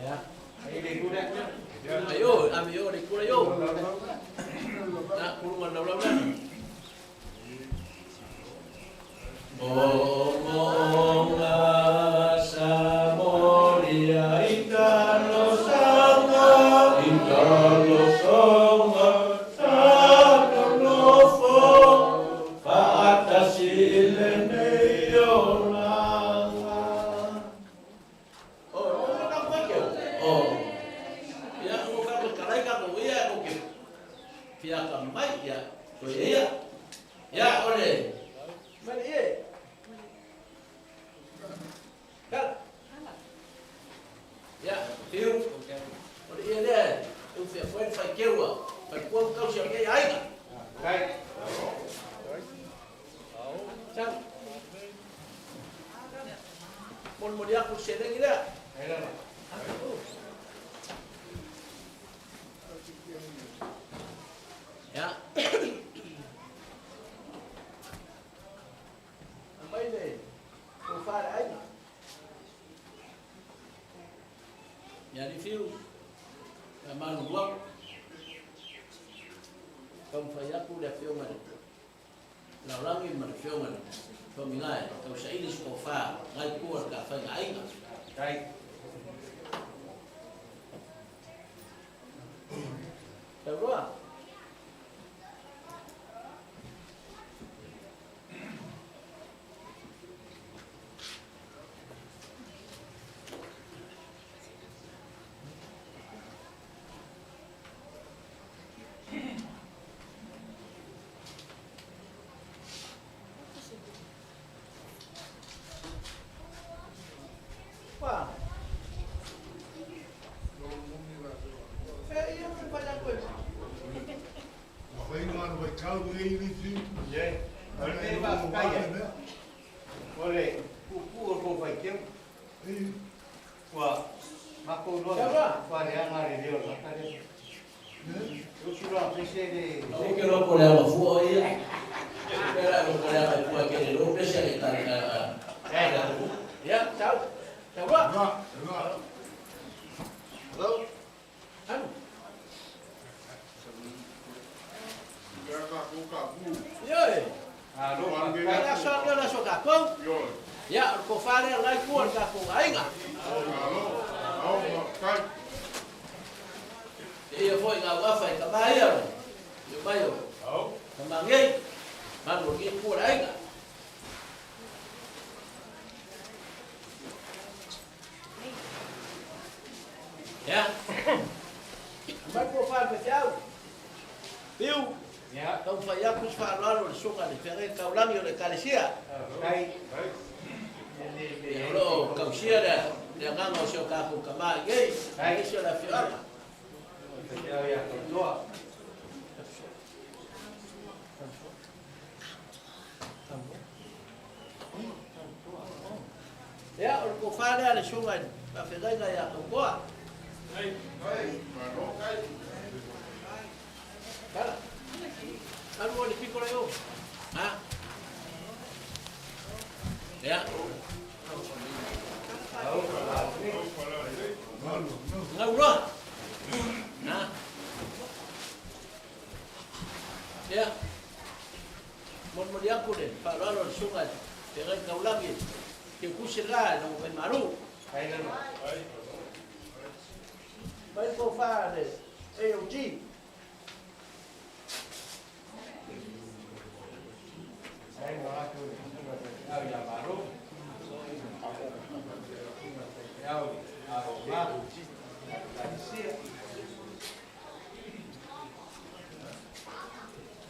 Ia. Ai o, ave i o le kula i o. Na kulunga laulau lani. Momoga sa molia i talosaga, i talosaga sa nonofo faatasi i lenei olaga. Oh, ia, ua faamatalai tatou ia e tou te fiaka mai, ia, toe ia. Ia, o le, mai le ie. Kala. Ia, fiu, o le ie lea e ufea foi le faikeua, faikua ma tausi o lenei aiga. Sau. Molimoli atu le seleni lea. Ia. Aumai le tofa a le aiga. Ia Lifiu, faamalulu atu. Taumafai atu le afioga i le Laolagi ma le Afioga i le Tomiga e tausaili se tofa ngai tua le ta faiga aiga. Tauloa. Ua. Makou loa faaleaga le leo o le tagata lea. Usu loa pese le. Aua ke loa po o le aga fua o ia. Pe la po o le aga fua ke le loa pese le tali a a. Ia, tau. Tau loa. Hello. Alu. Ioe. Malo. O le aso lea o le aso a tatou. Ia, o le tofa lea a lena itu o le tatou aiga. Ia foi ngā uafa i ka mai ia le mai o ka mangei, malu o lenei itu o le aiga. Ia, aumai le tofa a le faifeau. Piu, taumafai atu se faaaloalo i le susuga i le feagaiga taulagi o le Ekalesia. Ia, o lo o tausia le agaga o si o tatou tama i inei, aemaise o le afioaga. Ia, o le tofa lea a le susuga i le faafeagaiga ia Tautoa. Tala. Alu o le piko la i o. Ha? Ia. Ngau loa. Ha? Ia. Molimoli atu le faaaloalo a le susuga i le Feagaiga Taulagi Teukusi le la i lau Vaimalu. Mai le tofa a le AOG.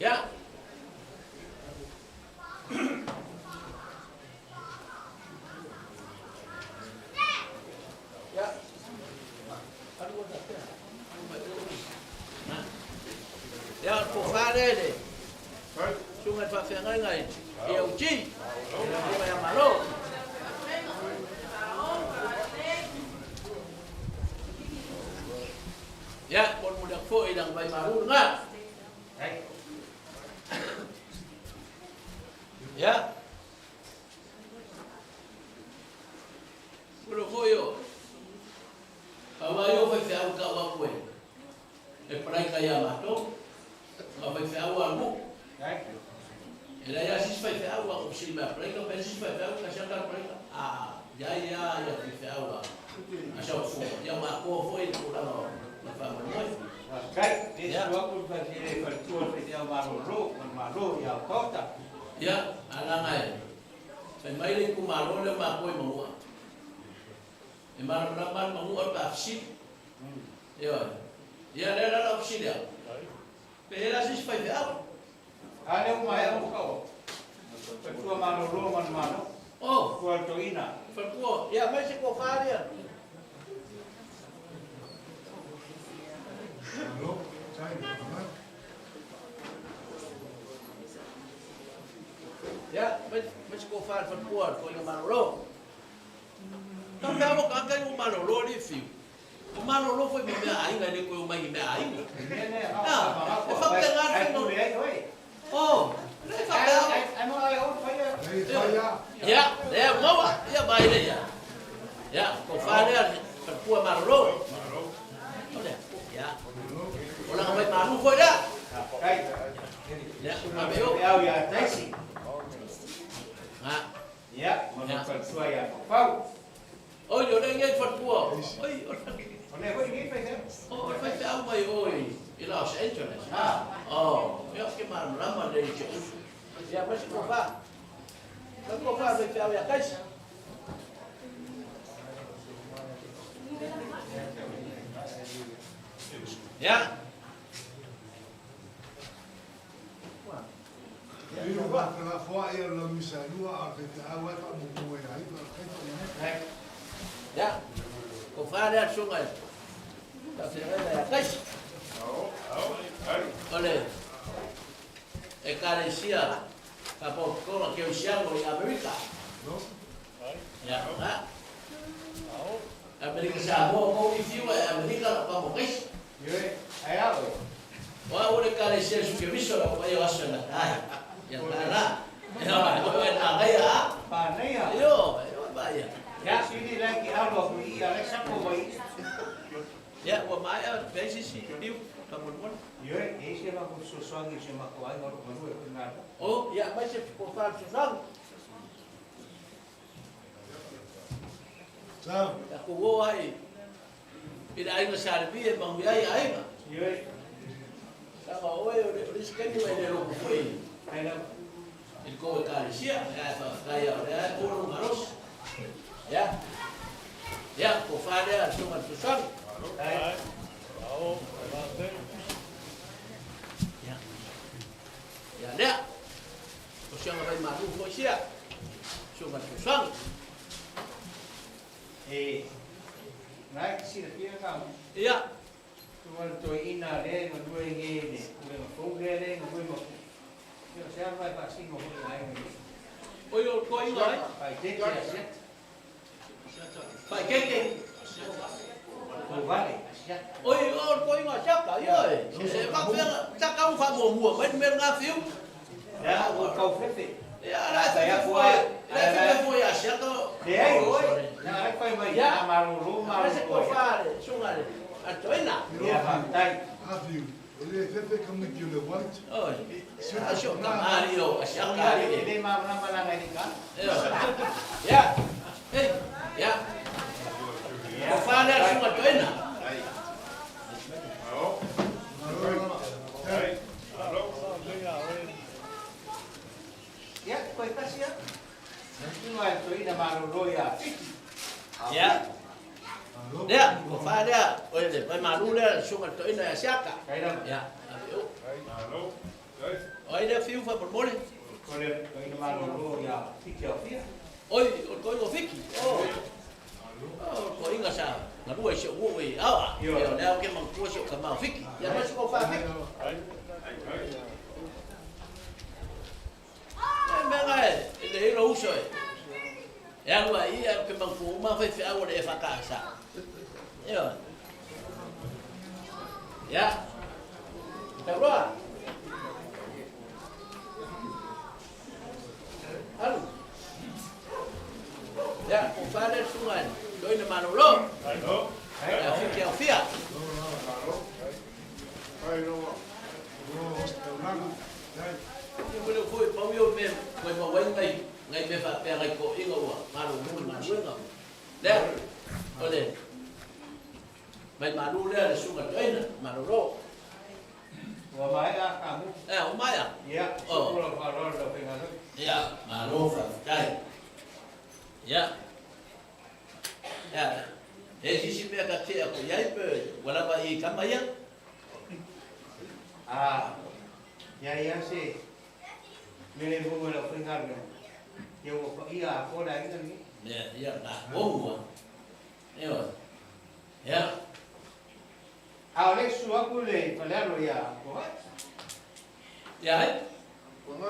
Ia. Ia. Ia, o le tofa lea i le susuga i le faafeagaiga i AOG, le Afioga ia Malo. Ia, molimoli atu foi i lana vaimalu lena. Ia. Pule foi o pau lava ia o faifeau e tau atu e e palaika ia matou, a o faifeau a nuu. E leai lava se isi faifeau a ou fesili mai a palaika, pe ai se isi faifeau, tasi lava tala palaika, a iai lava ia faifeau a a Saofofoga, ia ua atoa foi le tulaga o le faamoemoe. Faafetai. Le susu atu le faletua o le faifeau malolo ma le Malo ia Otaota. Ia, alaga e Fai mai le itumalo lea o matou i Manua. E malamalama lava le Manua pe a fesili. Ioe. Ia lea la lau fesili atu. Pe i ai la se isi faifeau? A lea ua maea ou kau. Faletua malolo ma le Malo. Oh. Faletua o le Toeaina. Faletua, ia aumai se tofa lea. Malo, tai, malo. Ia, mai mai se tofa a le faletua o le Toeaina malolo. Tau fea ua tagata ia ua malolo alii fiu. Ua malolo foi ma mea aiga e le toe omai i mea aiga. A, e faapena le faiga o. Oh, le faapea. Ia, lea ua maua, ia mai le ia. Ia, tofa lea le faletua malolo. O lea, ia. O lana mai malu foi lea. Ia, ave i o. Ha. Ia, ma lou faletua ia Paupau. Oi, o lea nei faletua. Oi, o le. O lea foi nei faifeau. O le faifeau mai o i Los Angeles. Ha. Oh, ia ke malamalama lelei i si ou uso. Ia, mai se tofa. Mai tofa faifeau ia Taisi. Ia. Pei o felafoai o le laumisalua a o le faifeau lava e faamumu ai ia ia. Ia, tofa lea le susuga i le faafeagaiga ia Taisi. O le Ekalesia Faapotopotoga Kerisiano i Amerika. Ia, ha. Amerika Samoa ko i fiu e Amerika la pa mo kaisi. Ioe, ai au e. O au le kalesia su ke viso la pa yo aso na tai. Ia la la. Ia o e na ngai a. Pānaia. Io, io ba ia. Ia, sili lai ki alo aku i a lai sako mai. Ia, ua maea pe si si piu ka mo mo. Ioe, e isi ma ku sosoagi se ma ko ai ngaro maru e ngā. O, ia mai se ko fa su sang. Sa. Ia ko wo ai. I le aiga sa le pia mangu ai aiga. Ioe, Sa ma oe o le o le sikani wa le loko foi. ai la I le kou ekalesia, ia e faafetai o lea e ulu malosi. Ia. Ia, ko fa lea le susuga i le fesoasoani. ai. Ia. Ia lea. O siaga mai malu foi sia. Susuga i le fesoasoani. E nai ki sila pia ka mu. Ia. Tua le toi ina le nga lue nge le le nga fou le le nga lue ma fu. Ia se ai pa singo ho ai nge. O yo ko inga ai. Pai te te asiat. Pai keke. Ko vale asiat. Oi o ko inga siaka ia e. Se va fera saka u fa mo mua mai me nga fiu. Ya o kau fefe. Ia la fe foi. La fe foi a siaka. Le ai oi. Na ai pai mai Ia. a malolo Ma se ko malolo. fa le sunga le. A toina. Ia fa tai. Afiu, e le fefe ka miti o le white. Oi. A sio ka mari o a siaka Ia ali le e. le ma na ma na ngai ka. Ia. Ei, ia. Ko fa le sunga toina. Ia ko kasi ya. Tua le toi ina malolo ia fiki. Ia. Lea, ko fa lea, o le pai malu lea sunga toina ia siaka. Kai la Ia. O ai lea fiu fa por mole. ko le toi ina malolo ia fiki au fia. Oi, o ko ingo fiki. O. O ko inga sa. Na lua se o e awa. Io. Ia lea ke mang tua se o ka mau fiki. Ia mai se ko fa fiki. E mea ngai, e le hilo uso e. E alu ai ia ke mang tua uma fai whiau le e whakasa. Ia. Ia. Tauroa. Alu. Ia, ko whale sunga e. Toi na malolo. Ia fiki au fia. Ia wele foi pau ia me koe ma wai ngai ngai me whapea ngai ko inga ua malo mulu maluenga. Lea, o le mai malu lea le sunga toina, malolo. Ua mai a ka mu. E, o maia. Ia, Oh. sukula wha roa lau whenga roi. Ia, malo whawhitai. Ia. Ia, e sisi mea ka tea ko iai pe, wala i kama ia. Ah, ia ia se, mele mungu lau whenga roi. Ia ua pa ia a kōra inga ni. Mea, ia, ngā wongua. Ewa. Ia, A o le su aku le whalearo ia koha. ia hai.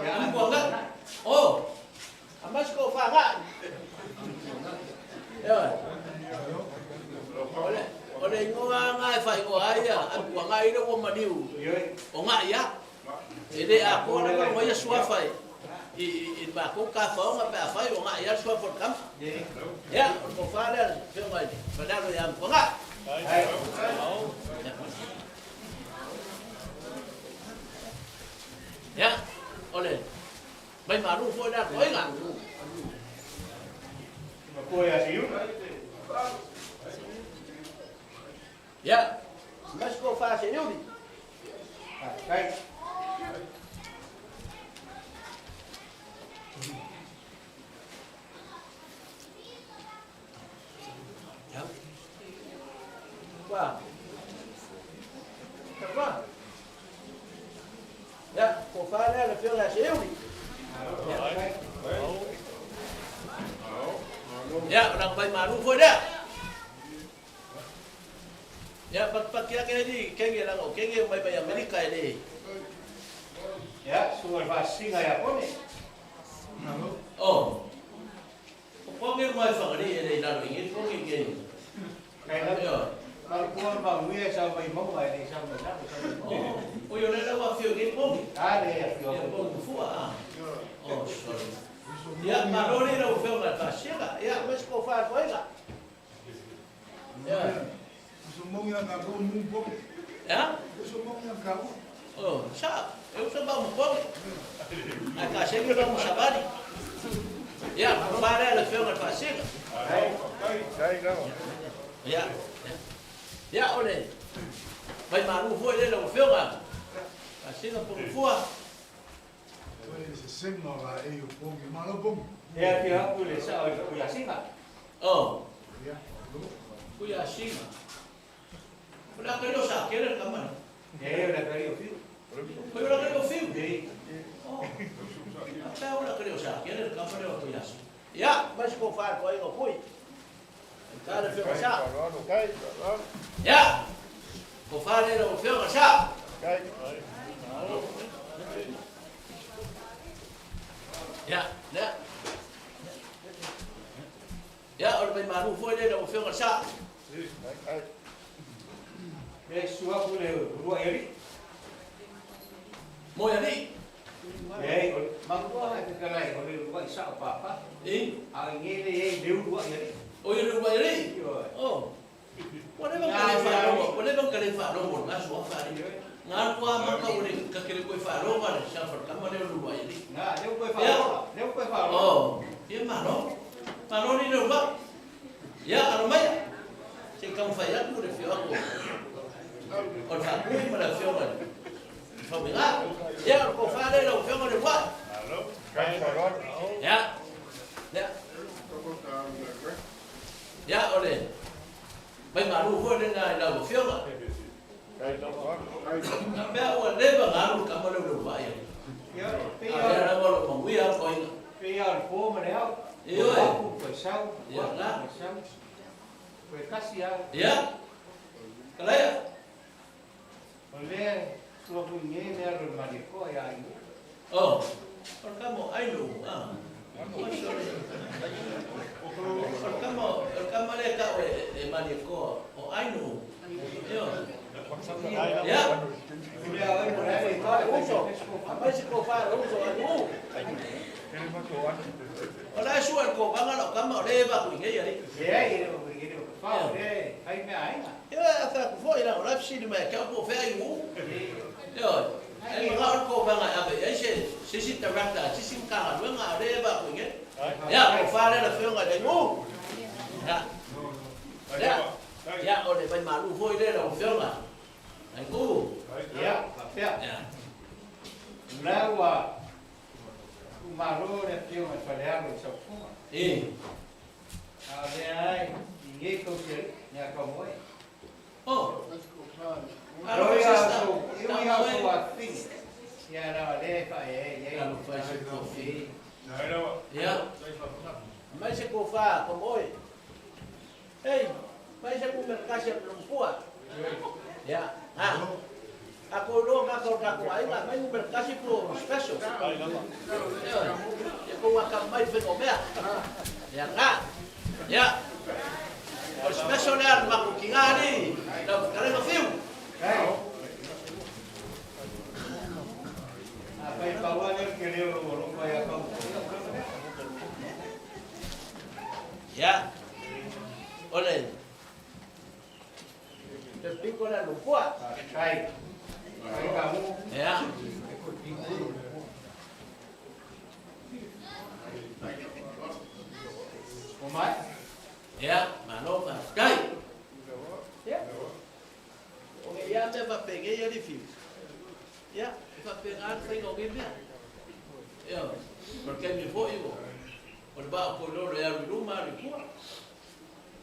Ia Am kua ngā. O, a mas ko wha ngā. Ewa. Ole, ole ingoa ngā e whai ingoa ai ia, a kua ngā ira ua maniu. Ioi, O ngā ia. E le a kōra ka ngoia suafa e. I, i, i mā kou ka whaonga pe a whai o ngā ia suafa o kama. ye, Ia, o ko wha lea, whio ngai, whanaro ia am kua ngā. ai, Ia, ole, mai maru foi lea koe ngā. ma koe a siu. Ia, mas ko wha se iuri. Kai, Ia. Wā. Wā. Ia, ko wha lea le whio ngai se iuri. kai, Ia, o nang mai maru foi lea. Ia, pak pak ia ke ni, kenge langa, kenge mai mai Amerika e le. ia, sua wha singa ia kone. Oh. O ponge mai whangari e le lalo ingi, ponge ke. manuia e sau mai mauga e le sau mai lalo, sau mai mauga. Oh, o i o le lau afio i pongi. A le afio Ia pongi fua a. Oh, sorry. Ia, malo le lau afioga i le Faasiga. Ia, mai se kofa koega. Ia. Ia? Oh, sa, e usa ba mo pongi. Ai ka sengi ba mo savali. Ia, kofa le le afioga i le Faasiga. Ia. Ia, o le vai malu foi le lau afioga. Faasiga pongi fua. E afio atu le sao i le Asiga. Oh, kui asiga. O le akali o sa kere le kamana. E o le akali o Fiu. Koi o le akali o Fiu. E. Oh. A pea o le akali o sa kere le kamana o kui asiga. Ia, mai se kofa ko ai o kui. Ka le afioga sa. Ia. Kofa le lau afioga sa. Ia, lea. Ia, o le vai malu foi le lau afioga sa. E sua atu le rua e ali. Mo ia ni. E, o le mangua e te kalai, o le rua i sao papa. I. A i ngele e le rua i ali. O ia le rua e ali. Oh. Ua leva ka le whaalogo, ua leva ka le whaalogo ngā sua whaari. Ngā rua maka o le kakere koe whaalogo le sa whakama le rua i ali. Ngā, leu koe whaalogo, leu koe whaalogo. Oh, ia malo. Malo ni le rua. Ia, alo mai. Se kau whai atu le whio ako. O le whakui ma le whio ngā. Whauminga. Ia, o ko whaale lau whio ngā le rua. Ia. Ia. Ia, o le. Mai malu foi le ngā i lau whio ngā. Ngā mea ua leva ngā ru ka mo le rua ia. Ia, A lea lava lo manuia ko inga. Pei o le pō ma le au. Ioe. Aku koe sau. Ia, la. Koe sau. Koe kasi au. Ia. Kalaia. O lea, sua kui nge mea ro mari koa ia ai. Oh. O le kamo ainu. Ah. O sorry. O le kamo, o le kamo le ka o e mari koa. O ainu. Io. Ia. O lea oi mo le Ah, uso. A mai se ko wha uso ainu. O la sua ko banga lo kama o le ba kui nge ia ni. Ia, i o i o whao, le, hai mea ainga. Ia a wha ku foi la o la psi ni mai ka ko whea i u. Ia. Ai mga o ko banga ave ai se se si director se si ka ga nga le ba kui nge. Ia ko wha le la whionga le ngu. Ia. Ia. Ia o le vai malu foi le la whionga. Ai ku. Ia, whapea. Ia. La ua, u malo le whio mai whalearo i saufunga. E. A lea ai, i nge kau se, nea kau moe. Oh. Alo Oi se a sta. sou, eu ia sou a fim. Ia na le fa e e. Alo fai se ko fi. Ia. Mai se ko wha ko moi. Ei, mai se ku merkasi a lumpua. Ia. Ha. Ako no ka ko ka ko ai mai ku merkasi po special. Ia. Ia ko wa ka mai fe o mea. Ia ka. Ia. O special le al maku ki ngā ni. La kare no fiu. A fai pa wa le ke le o ro pa ia kau. Ia. Ole. Te pico la lumpua. Kai. Kai ka mu. Ia. O mai. Ia, malo pa. Kai. Ia. O ia me va pegue ia li fiu. Ia, va pegar fai o mea. Ia, porque mi foi o. O le ba ko lo le aru luma le pua.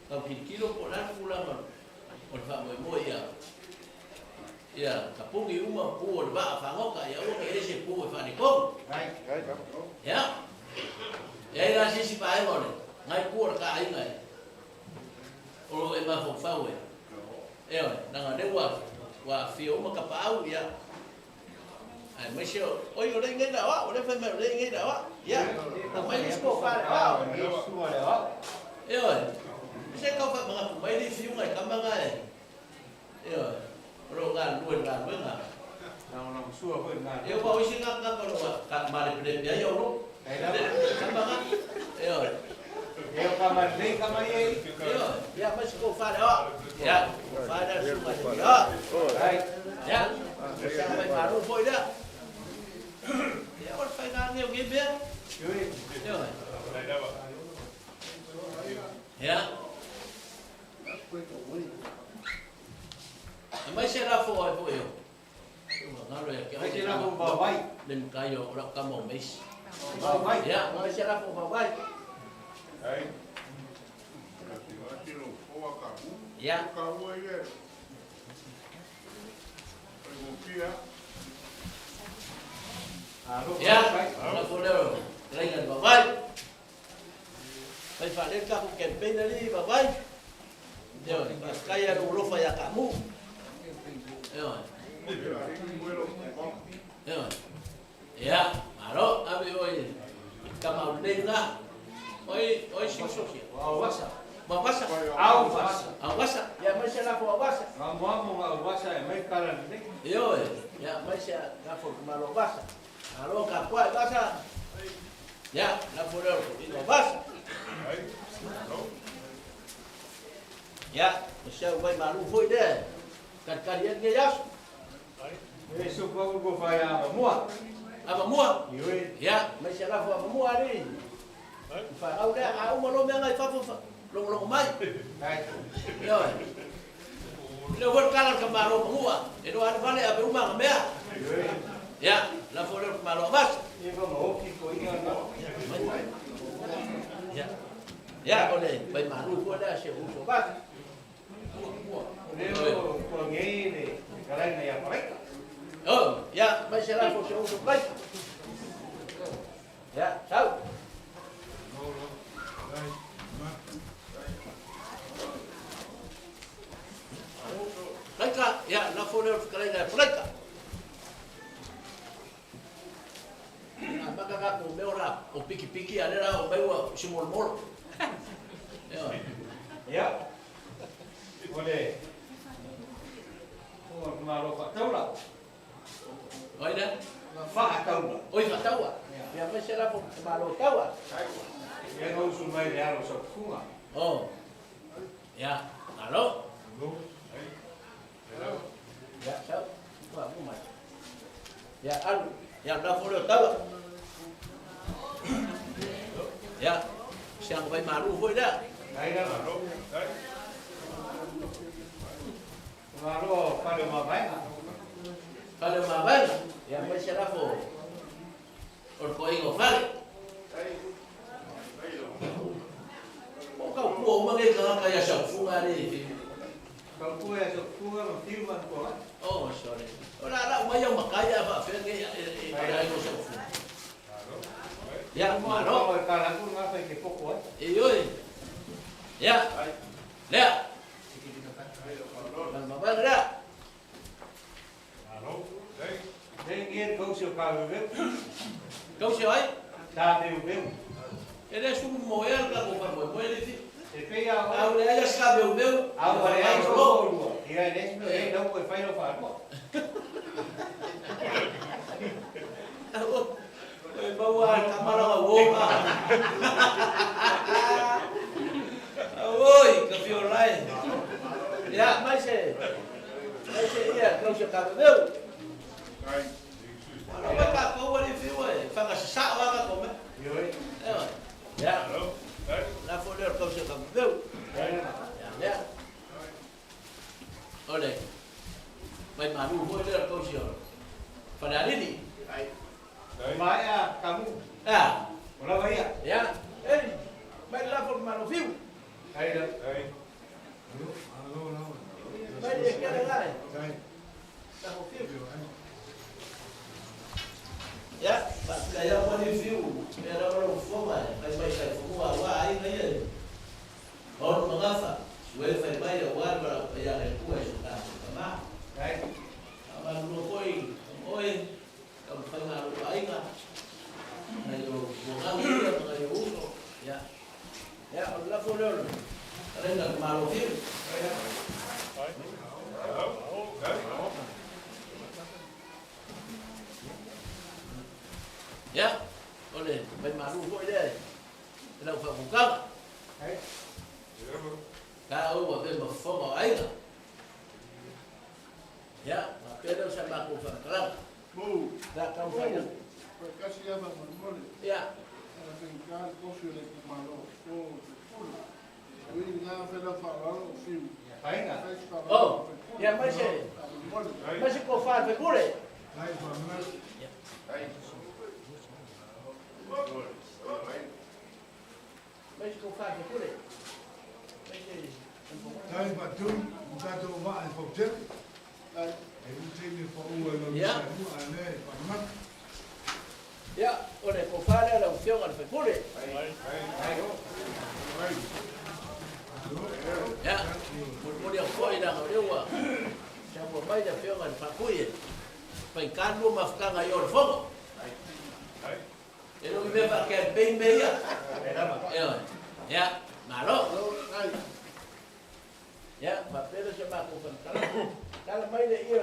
Ka kilo ko la kula ma. O le fa mo mo ia. Ia, ka pungi uma pu o le ba fa ngoka ia o ke ese pu e fa ni ko. Kai. Ia. Ia ira si si pa ai mo le. Ngai pu o ka ai ngai. O e ma fo fa we. E o, nanga le wa wa fio uma ka pau ia. Ai mai se oi o le ngai la wa, o le fa mai o le ngai la wa. Ia. Na mai ni sko fa le wa. E sua le wa. E o. Se ka fa mga mai ni fiu ngai ka mga e. Ioe, o lo o galulue i le galuega. Lagolagosua foi i le galuega. Ia, aua o isi tagata o lo o malepelepe ai o Tama ga. Ioe. Ia o kama lelei kama ia i. Ioe, ia mai se tofa le oa. Ia, tofa lea le susuga i le oa. Ia, o se mai malo foi lea. Ia, o le faiga lenei o nei mea. Ioe. Ia. Aumai se lafo ai foi o. Galo ia ke Mai se lafo vaovai. Le matai o lau tama o Meisi. Vaovai. Ia, mai se lafo vaovai. Ia. Ia, lafo lea o Laina le vaovai. Fai faalele tatou campaign alii vaovai. Ioe, faafetai lava i lou alofa ia Taamu. Ioe. Ioe. Ia, malo, ave oe tama au lelei lena. Oi, oi si uso sia. Auvasa. Auvasa. Auvasa. Auvasa. Ia mai se lafo auvasa. Amoamo ma auvasa e mai kala lelei. Ioe, ia mai se lafo malo auvasa. Malo ka kua vasa. Ia, lafo lea o le auvasa. Ia, o se au vai malu foi lea. Kalikali ai lenei aso. E so pa u ko fai a mua. Avamua. Ioe. Ia, mai se lafo avamua alii. Whanau lea, a uma loa mea ngai fafo, logologo mai. Ioe. Le foi kala ka malo mangua, e no ale vale ave uma nga mea. Ia, la fo le malo avasa. Ia ma oki ko ia na. Ia. Ia, ole, vai malu foi lea se uso vasa. Le o ko ngei le kalai na ia paraika. Oh, ia, mai se la fo se uso vai. Ia, sau. Laika, ia, la fo leo fetalaiga e Palaika. A maka ka ko mea ora o pikipiki a le la o mai ua si molomolo. Ioe. Ia. O le o malo faataula. Oi lea? Faataula. Oi faataua. Ia mai se la fo malo taua. Ia no usu mai le alo sa fuga. Oh. Ia, malo. Ia, sau. Ua, mu mai. Ia, alu. Ia, la fo leo taua. Ia, se anga vai malu foi lea. Ai la. Malo fale ma vaega. Fale o mavaega. Ia, mai se lafo o le koiga o fale. O kau pua uma nei tagata ia saufuga alii. Kau pua ia saufuga ma fiu ma ko. Oh, sorry. O la la uma ia makai a fa fe nei e ai o saufuga. Ia, malo. O kala ku nga fai ke poko ai. E oi. Ia. Lea. Mavaega lea. Le ngie kau se ka veu. Kau se ai? Ta veu veu. E le sumu moea le kako whamoe moe le fi. E pe ia o. Au le ai ska veu veu. Au le ai so lua. Ia le me e lau e fai lo fa lua. E maua al kamara wa woka. Oi, ka fio lai. Ia, mai se. Mai se ia, kau se ka veu. Ala mai ka kau ali fiu e. Whanga sa wa ka ko me. Ioe. Ewa. Ia. La fo leo kau se ka veu. Ia. Ole. Mai malu foi leo kau se. Fale alili. Mai a kamu. Ah. Ola vai ia. Ia. Ei, mai la fo malu fiu. Ai la. Mai le kere lai. La fo fiu. Ia, pa ka ia mo ni fiu. Era ora o foma, mai mai kai fomua wa ai ngai e. Oro magafa. Sue fai mai o wa mara ia le kua e ka kama. Ai. Ama lo foi oi ka fai ngā ro ainga. Ngai o mo ia ngai o uso. Ia. Ia, o la fo leo. Renga malo fiu. Fai malu foi lea e lau faautautaga. Ta oe ua avea ma fofoga o aiga. Ia, faapea lea o sa matou faamatalaga. Mou. La taumafai atu. Faatasi lava faamolemole. Ia. Ana faigata le tofi o le itumalo o Faipule. Ui i lena fai lau faaaloalo o Fiu. Fai se faaaloalo Oh, Faipule. ia mai se Faamolemole. mai se tofa a le faipule. Mai se tofa a le faipule. Mai se Tai faatolu o tatou vaa e fautele. E ui taimi e paua i lau Samoa, a o lea e faamanatu. Ia, o le tofa lea a lau Afioga i le faipule. Ia, molimoli atu foi leaga o lea ua saunoa mai le Afioga i le Faatui e faigata le lua mafutaga i o i le Fono. E le o ni mea faa-campaign mea ia. Ioe. Ia, malo. Ia, faapea lea o se matou faamatalaga. Tala mai le ie o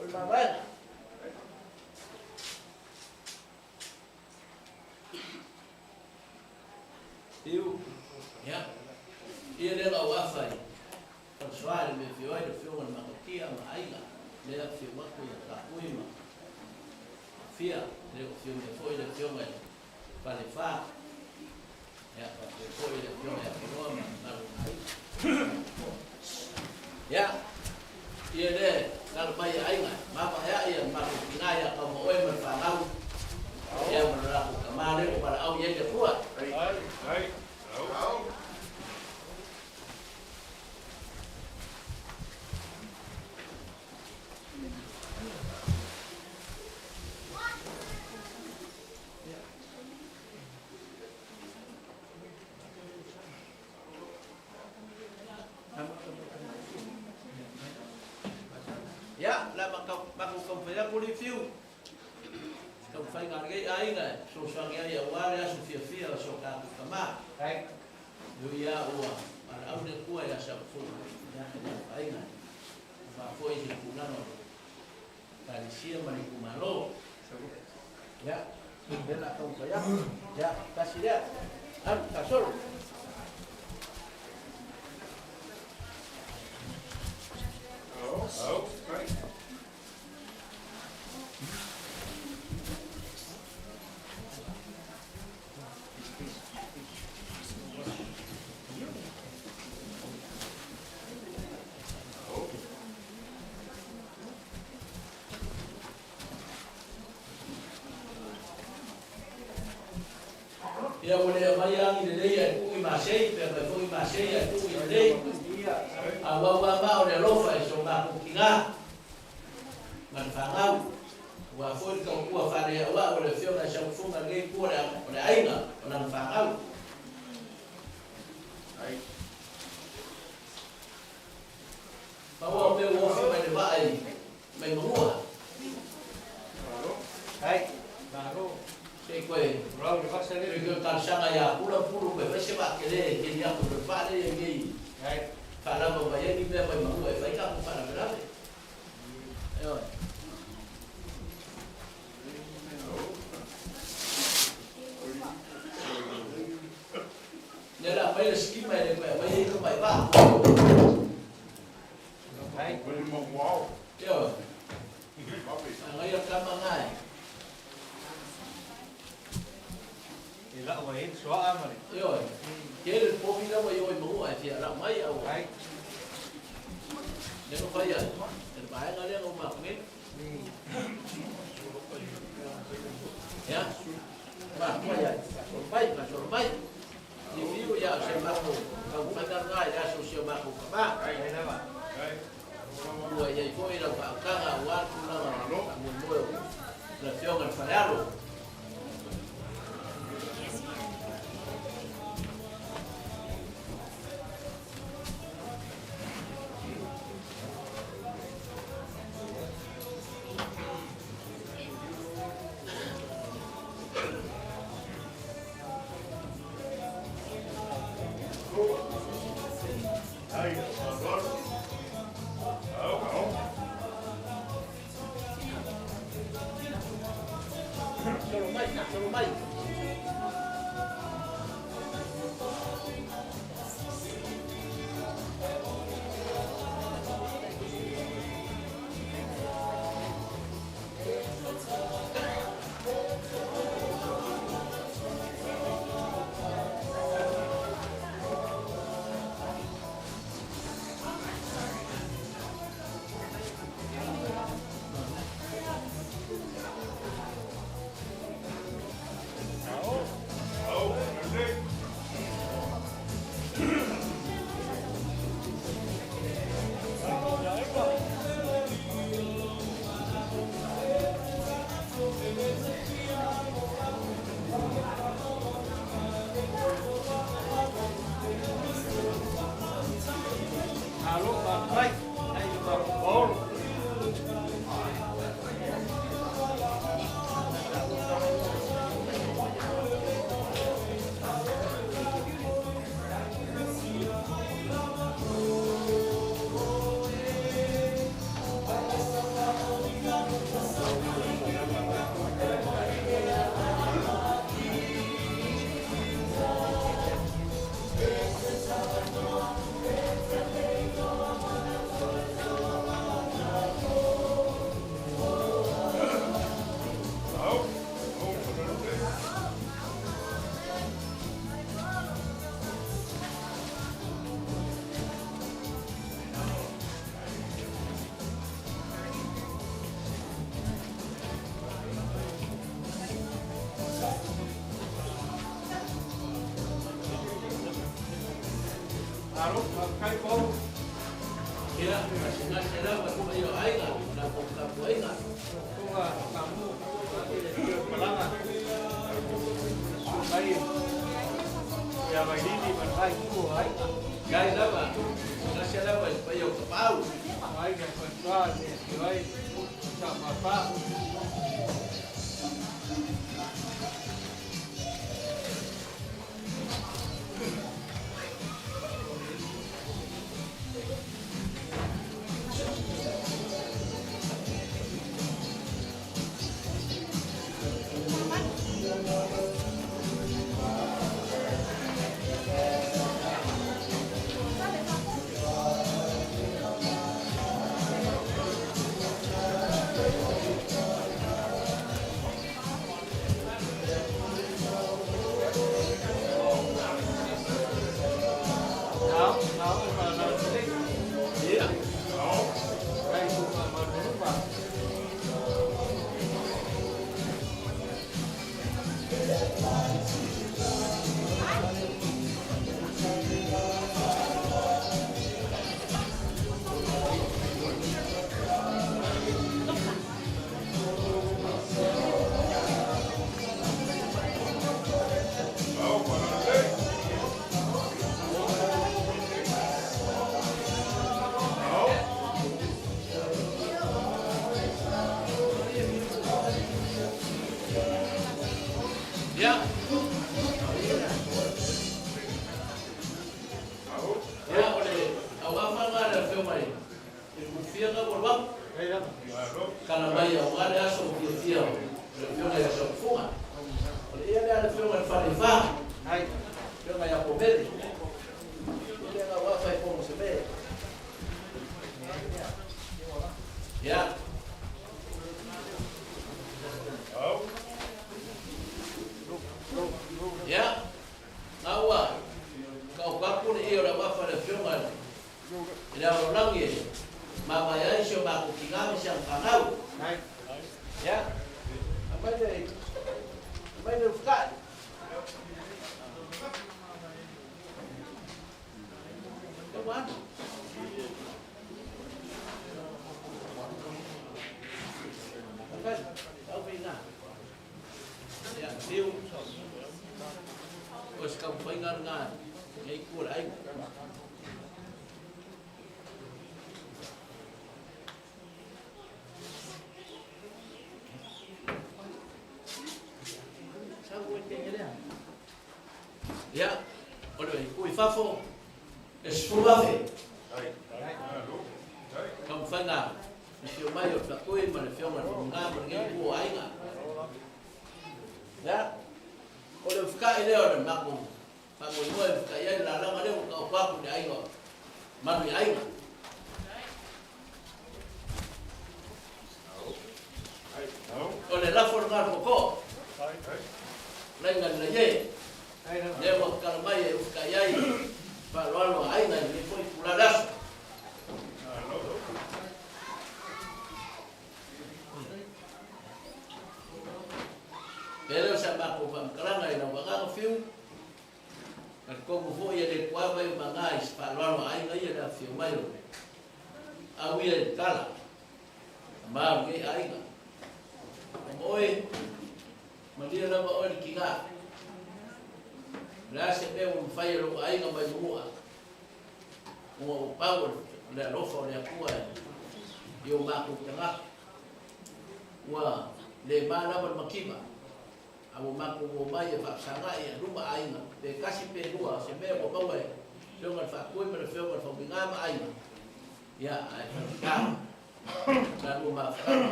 le mavaega. Fiu, ia, ia lea na ou afa i Falesoa i le mea e afio ai le Afioga i le Matautia ma Aiga, lea e afio atu ia Taapui ma Afia, e le o afio mai foi le Afioga i le Falefa, ia, faapea foi le Afioga ia Fanoa ma le mamalu o Aiga. Ia, ia lea e tala mai e aiga, maavae ae le matou tina ia Taumaoe ma le fanau, ia ma le latou tama lea ua valaau i ai le Atua. Ia, o le a matou taumafai atu alii Fiu, se taumafaiga a lenei aiga e fesoasoani ai aua le aso fiafia o si o tatou tama. E ui lava ua valaau le Atua ia Saufuga, ia, e le afaina, e faafoi i se tulaga o le Ekalesia ma le itumalo. Ia, lea o le a taumafai atu. Ia, tasi lea. Alu, faasolo. Ia ua le aumai agi lelei ae tuu i masei, pe aumai foi i masei ae tuu i lelei. Auau lava ma o le alofa i so matou tina ma le fanau. Aua foi le tautua faaleauau a le Afioga i Saufuga i lenei itu o le aiga o lana fanau. Pau lava o mea ua ofi mai le vaa i mai Manua. Se i toe toe talosaga ia Pula Pulu toe fai se vaa tele e keli atu i le vaa lea e i ai nei faalava mai ai ni mea mai Manua e fai tatou faalavelave. Ioe. Lea o le a aumai le schema e le toe aumai ai tamai vaa. Ioe. Manaia tama na e. E lau ai le soaa ma le. Ioe. Tele le povi la ua i o i Manua e fia lau mai a ua. Lea na fai ai e le vaega lea na uma atu nei. Ia. Matua ia, faasolo mai, faasolo mai. I fiu ia o se matou taumafaiga lena i le aso o si o matou tama. Ua i ai foi lau faautaga aua le tulaga o le faamoemoe o le Afioga i le Falealo. Solo mai, solo mai. Faafetai ai le matou paolo. Malo, faafetai Paolo. Ia, gasegase lava le paia o aiga ma latou tapuaiga. Toga Samoa, le malaga susu mai ia Vailili ma le vaaitu o aiga. Gai lava, gasegase lava i le paia o Tapaau. Aiga Faletua le afio ai Sa Papa. Ao, ao ma lau lelei. Ia, Kai tuga malumaluga. Ia. Ia, o le auafa lena a le Afioga i le Ulufia Gaualualu. Ai lava. Tala mai aua le aso fiafia o le Afioga ia Seufuga. O le ia lea le Afioga i le Faleifa, Ai. Afioga ia Pomele. Ia lea gauafa i pogo se mea. Ia. Ia. Gaua, kaukapu le ia o le auafa a le Afioga i le Aololagi e mavae ai si o matou tina ma si ana fanau. Ai. Ia. Aumai le aumai le ufutai. Ia ua alu. Aumai, au i ina. Ia, fiu. O se taumafaiga lena i itu o le aiga. Sau e tenge lea. Ia, o le itu i fafo, e 10,000. Taumafaiga i fio mai o le Faatui ma le Afioga i le Fofoga ma lenei itu o aiga. Ia, o le ufutai lea o le matou faamoemoe e ufutai ai le lalaga lea ua taoto atu i le aiga manu i aiga. O le lafo lena a le tootoo. Laiga le laie. Ai lava. Lea ua tatala mai e ufutai ai faaaloalo a aiga i lenei foi itula le aso. Pe lea o sa matou faamatalaga i lau agaga fiu, talitonu foi e le tuava i umaga i se faaaloalo a aiga ia le afifio mai o au ia i le tala ma o lenei aiga. O oe, malie lava oe le tina. O le a se mea ua mafai e lou aiga mai Manua, ua ou pau o le O le alofa o le Atua i o matou tagata. Ua le ma lava le mativa, a ua matou omai e faafesagai i luma aiga, pe tasi pe lua, se mea ua maua e Afioga i le Faatui ma le Afioga i le Faumuina ma aiga, ia, ae faigata. Sa lua mafuaaga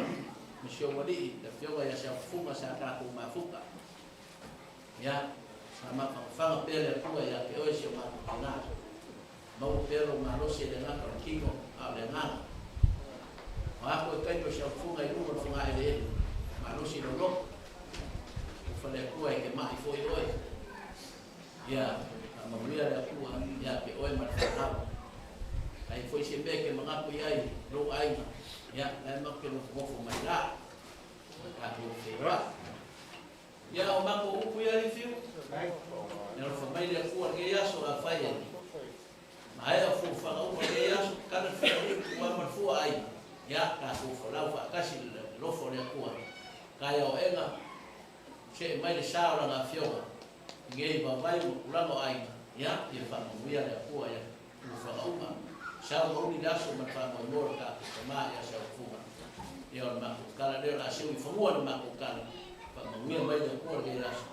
ma si ou alii, le Afioga ia Siaufufuga sa tatou mafuta. Ia, sa mafangafaga pea le Atua ia te oe si o matou tina. Maua pea lou malosi e le gata o le tino a o le agaga. O a foi taimi o Siaufufuga i luga o le fogaeleele, malosi lou loto. Alofa le Atua e te mai foi oe. Ia faamanuia le Atua ia te oe ma le fanau. A i ai foi se mea e te manatu i ai lou aiga, ia, la e matou te nofonofo mai la, ma tatou feiloai. Ia, o matou upu ia Lifiu, e alofa mai le Atua i lenei aso, afai e maea o fuafuaga uma i lenei aso, tatala le fua ua ma le fua aiga, ia, tatou folau faatasi i le alofa o le Atua. Taeao ega, see mai le sa o Lana Afioga i nei vaivai ma tulaga o aiga, ia, ia faamanuia le Atua ia fuafuaga uma. Sau ma uli le aso ma le faamoemoe o le tatou tama ia Siaufuga. Ia, o le matou tala lea o le a seu i fanua le matou tala. Faamanuia mai le Atua lenei aso.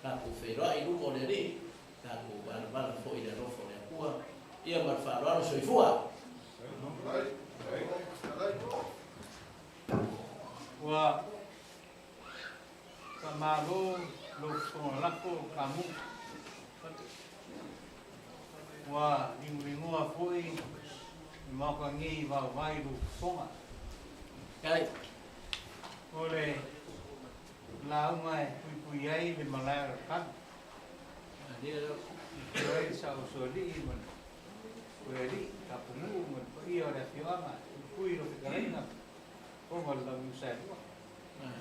Tatou feiloai i luma o le Alii, tatou valavala foi i le alofa o le Atua. Ia ma le faaaloalo, soifua. Ua faamalo lou fofoga lafo kamu. Ua ligoligōa foi le Maota nei vaovai lou fofoga. O le lauga e puipui ai le malae o le kalu. Afio ai le Saʻausoalii ma le Pulealii, Tapunuu ma le paia o le afioaga, puipui lau fetalaiga fofoga o le Launiusaelua.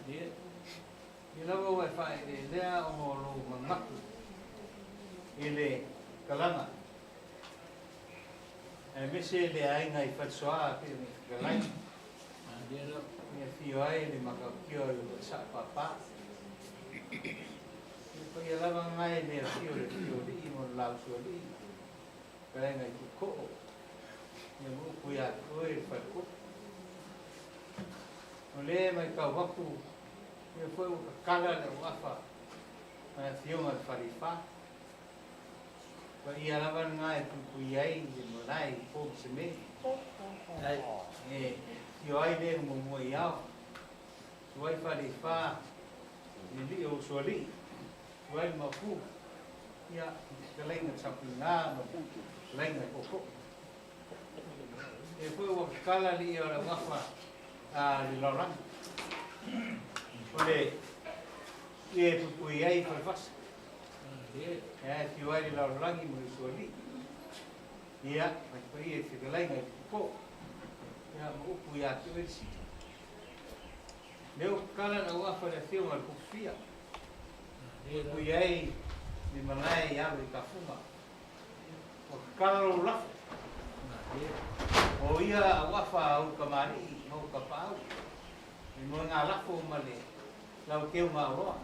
Ia lava ua e faaeleelea ona o lou manatu i le kalaga, aemaise le aiga i Falesoa pei ona e fetalai, e afio ai le matautia o le Saʻopāpā. Ia paia lava lena i le afio o le Afioalii ma le Lausoalii, fetalaiga i Tuukoo, ia ma upu ia te oe le Falekoko. O lea e matau atu, ia foi ua tatala le auafa ma le afioga i le Faleifa. Paia lava lena e puipui ai le malae i po ma se me. E afio ai le muamua i ao. Suai Faleifa, le alii o Usoalii, suai le Maopu, ia, fetalaiga Tapuiga ma fetalaiga Tootoo. E foi ua tatala le ia o le auafa a le lalolagi. O le ia e puipui ai Falefasa. E afio ai le lalolagi ma le Usoalii. Ia, mai paia i fetalaiga i Tuko. Ia, ma upu ia te oe le sita. Lea ua tatala le auafa i le afioga i le Pupufia. Puipui ai le malae i alo i Tafuga. Ua tatala lou lafo. O ia auafa a ou tamalii ma ou tapaau. Le moega lafo ma le lauteu maoloa.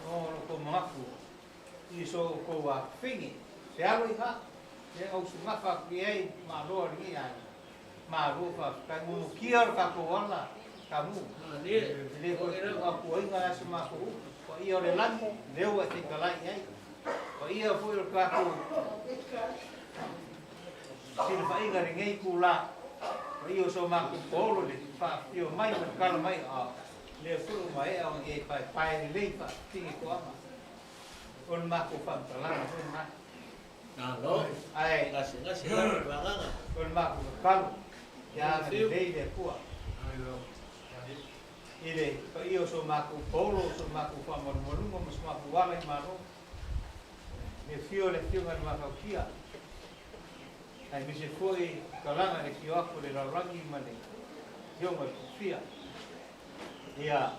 O lo tou manatu i so outou afafine, se alo i ha, le ausugafa atu i ai maloa lenei aiga. Malo faafetai. Munukia lo tatou ala kamu. E le foi tuu atu ai na se matou upu. Paia o le lagi, lea ua e fetalai i ai. Paia foi o le tatou silafaiga lenei itulā. Paia o so matou paolo le faafio mai ma le tala mai a lea foi ua maea ona e paepae lelei faafitini toaga. O le matou faamatalaga foi lena. Malo. Ae Gasegase lava le vagaga. O le matou tatalo ia agalelei le Atua i le paia o so matou paolo, o so matou faamalumaluga ma so matou ala i Malo. Le afio o le afioga i le Matautia, aemaise foi talaga le afio atu o le lalolagi ma le afioga i le Pupufia. Ia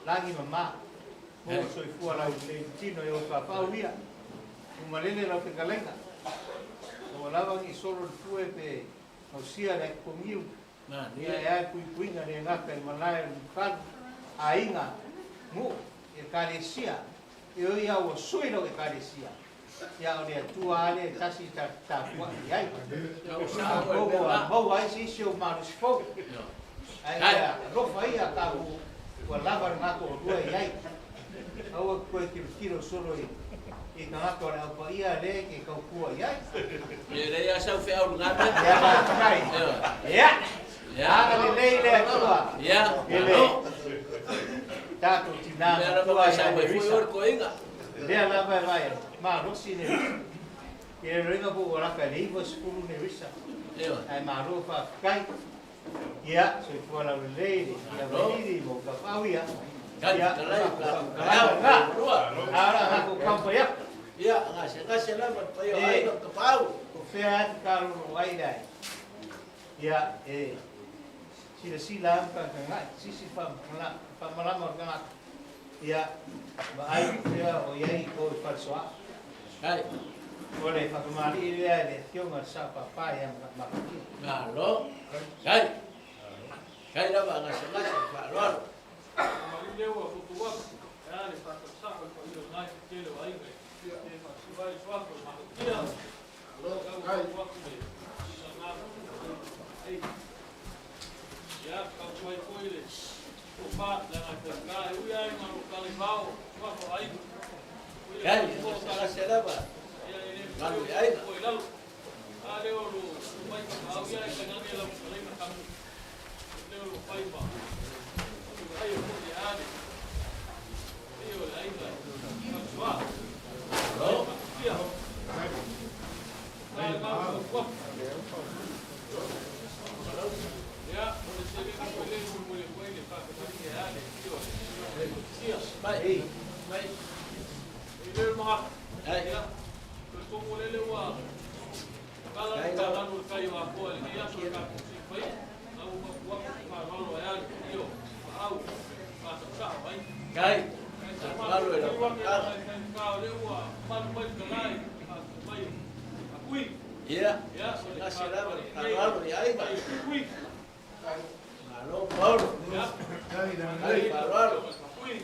lagi mama, maua le soifua laulelei i le tino e o faafau ia, umalele lau fetalaiga. Ua lava ni solo le fue pe gausia le atipogiu. Ia e ae puipuiga le gata i le malae o le mukalu, aiga, nuu, ekalesia. E oi a ua sui lau ekalesia. Ia, o le Atua lava lea e tasi tatou te tapuai i ai. Tau sao e Tatou mea ua la. maua ai se isi ou malosi fou. Ae ia alofa ia tatou ua lava le gatoalua i ai. Aua e toe tilotilo solo i i tagata o le Au Paia lea e te tautua i ai. E leai lava sau feau i lena mea. Ia faafetai. Ia. Agalelei le Atua i le tatou tina Mea lava matua mai ia sau mai foi Nerisa. oe le toeaina. Lea lava e vaai malosi Nerisa. I le loiga po ua laka i le 90 Nerisa. Ae malo faafetai. Ia, soifua laulelei le Tia Vailili ma ou tapaau ia. Ia, o lena. A o le a tatou taumafai atu. Ia, gasegase lava le paia o E, aiga ma tapaau. o fea lava e tatalo ai le aiga. Ia, e silasila lava ma tagatagai, sisi faamalama o le tagata. Ia, vaai po o fea o i ai o i Falesoa. O le faatamalii lea i le Afioga i le Sao Papa ia Matatia. Malo. Kai. Kai lava gasegase faaaloalo. Mali lea ua tutu atu, e a le faatasao i paia o lena i tele o aiga e faasiva ai suafa o le Matatia. Lea ua tutu atu le sisaga ei. Ia, tautuai foi le tofa leaga e faigata e ui lava ina o lo o talevao suafa o aiga. Ui le Kai, faletua o gasegase tatou, lava ia e le mafai malu i ona aiga. tuua i lalo. A lea o lo o mai tapaau ia e tainane lau fetalaiga Tamu. Lea o lo o fai ma vaaia foi le a le paia o le aiga i Falesoa. Ai Matatia. Na le malu fautua. Ia, o le seleni foi lea e molimoli atu ai le faafetaliga e a le afio a le Matatia. Mai. Mai. E le o le magafa. Kai. Ia, talitonu o lele ua tala le Kai lava. tatalo i le kai o Akoa i lenei aso i le tatou siifai. Na ua mapu atu le faaaloalo e a le paia o Tapaau faatausao ai. Kai. Ae sa Malu matou e lau fiu ake faautaga. lana i faigata o lea ua malu mai le tala i faatu mai o Akui. Ia, Ia, o le gasegase lava le faatamalii faaaloalo i nei aiga. mai Akui. Malo Paolo. Ia, Kai le faaaloalo. afioga i Pakui.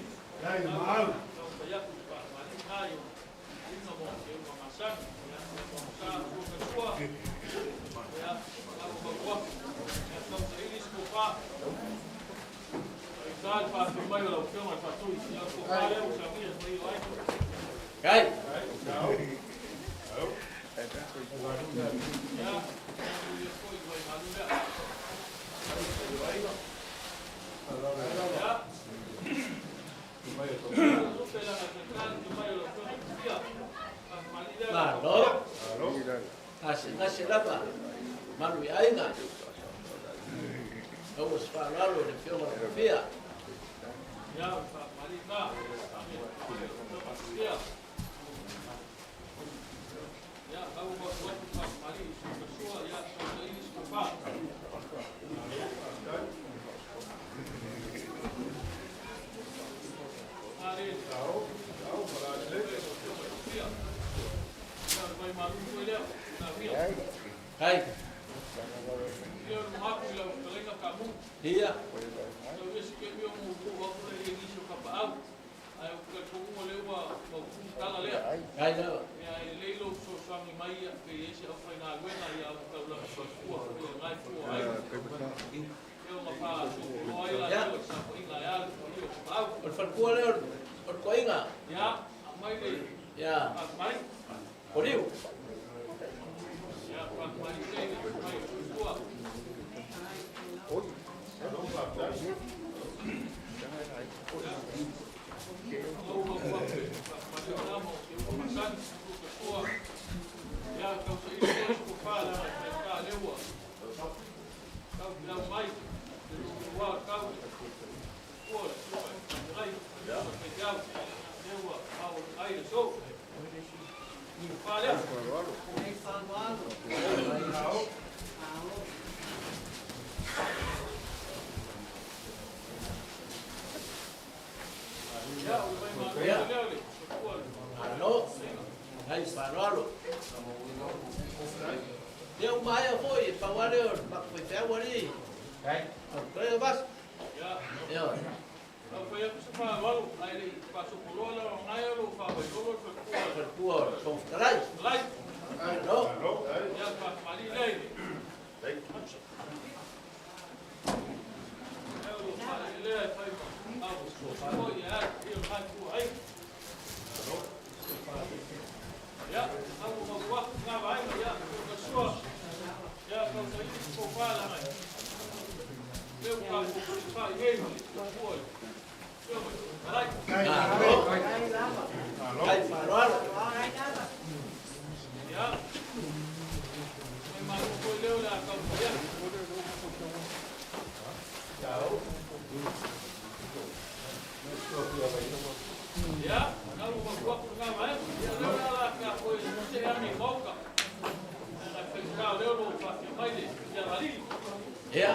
Na ua taumafai atu i le faatamalii lena i ona uiga ma ona feuga masani. Ia, sa sua kasua. Ia, na ua mapu atu. Ia, tausaili si tofa. Faigata le faafio mai o lau afioga i le Faatui. Ia, o le tofa lea ua saunia e le paia o aiga. Kai. Ia, manuia foi le vaimalu lea. Ia, lupe laga faigata le afio mai o lau afioga i le Tafia. Faatamalii lea lau Malo. taumafai atu. Gasegase lava malu i aiga. Aua se faaaloalo i le afioga i le Tafia. Ia, o le faatamalii lena. Ame le afio mai o lau afioga i le Tafia. Ia, lau ua mapu atu le faatamalii i sui kasua. Ia, tausaili si tofa. Na le afio mai lau afioga i le Tafia. Ia, o le vaimalu foi lea. Na via. Kai. Ia, o le magafu i lau fetalaiga Kamu. Tau ia se taimi ona ou oo atu lea i nisi o tapaau. Ae ou te talitonuga lea ua mautu le tala lea. Kai lava. Ia, e lelei lou fesoasoani mai ia pe i ai se aufaigaluega ia ona taulaga soifua foi i lena itu o aiga. Ia ona faasootauloa ai latou i le saofaiga e a le paia o tapaau. O le faletua lea o le toeaina. Ia, aumai le faatama'i. O Liu. Ia, faatamalii lea i le afio mai o le faletua. Ia, lau ua mapu atu le faatamalii lena ma ona masani, lupe sua. Ia, tausaili foi se tofa leaga e faigata lea ua tau filau mai le luulua o le tau i le tua o le susuga i le Faafetalai, le susuga i le Faifeau. Lea ua maua ai le aso. Tofa lea. Ia, o le vaimalu foi lea o le faletua o le Malo. Kai faaaloalo. Ia uma aea foi, e pau lava lea o le matou faifeau alii. Lau fetalaiga Vasa. Ia. Ioe. Lau fai atu se faaaloalo, ae le i faasopoloa la o lena o lo o faavailolo le faletua. Faletua o le Fofoga Fetalai. Ia.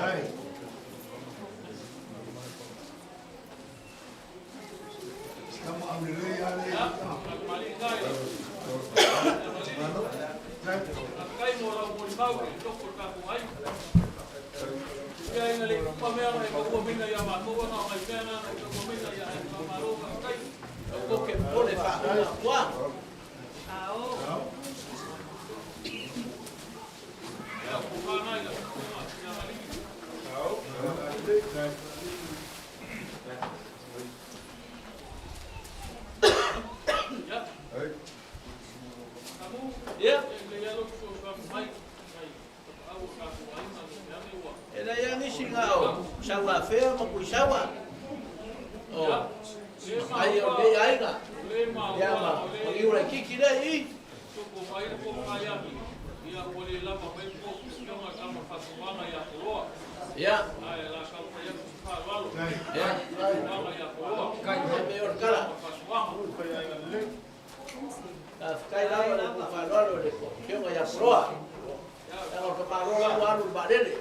Ia. E leai lava nisi na o Sauafea ma Tuisaua. O ai o nei aiga. Ia ma ma niu laitiiti lea i i. Ia. Ia. E pei o le tala. Faafetai lava i le upu faaaloalo i le Afioga ia Poloa. Leaga o le tamaloa la ua alu i le vaalele.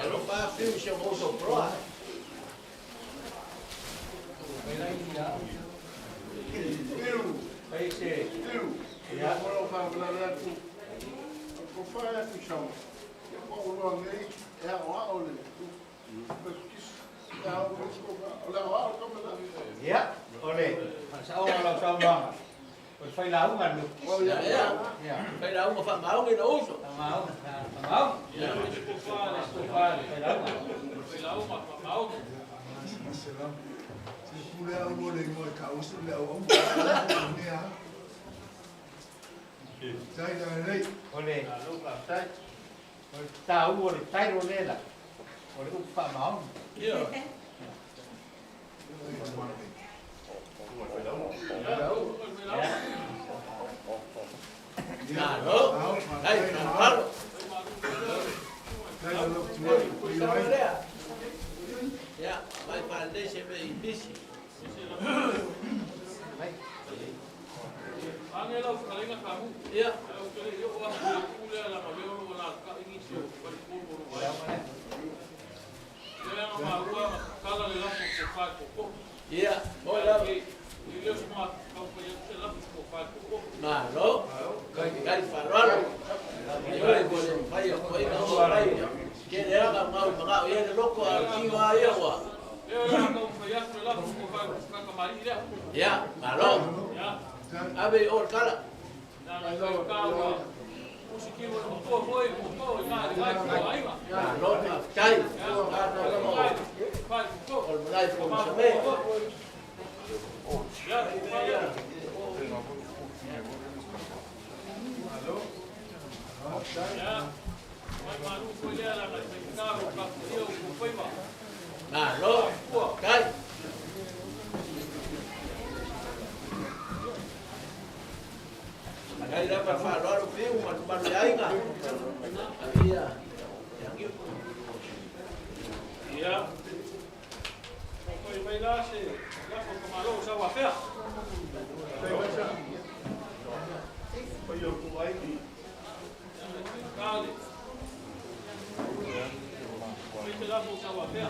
Alofa fiu i si ou uso Poloa. Ia, o le faasaoga o lau saunoaga, o le failauga a le Metotisi. Ia, ia. Failauga faamaoni lou uso. Faamaoni, faamaoni. Ia, failauga. O le o le taua o le title lea la, o le upu faamaoni. Ia. Malo. Ai, malo. Ia, vai faalelei se mea i pisi. Ia. Ia, moi lava. Malo. Kai faaaloalo. Ioe, ua le mafai e koe ona oo mai. Tele lava mau i magao i ai le loko a o le tino lava ia ua. Ia, malo. Ave i o le tala. Malo faafetai. O le malae foi ma Same. Malo faafetai. Faafetai lava le faaaloalo Fiu ma le mamalu i aiga. Avia te angiu. Ia. Fai mai la se lafo ka malo sa wafea. Kale. Fai te lafo sa wafea.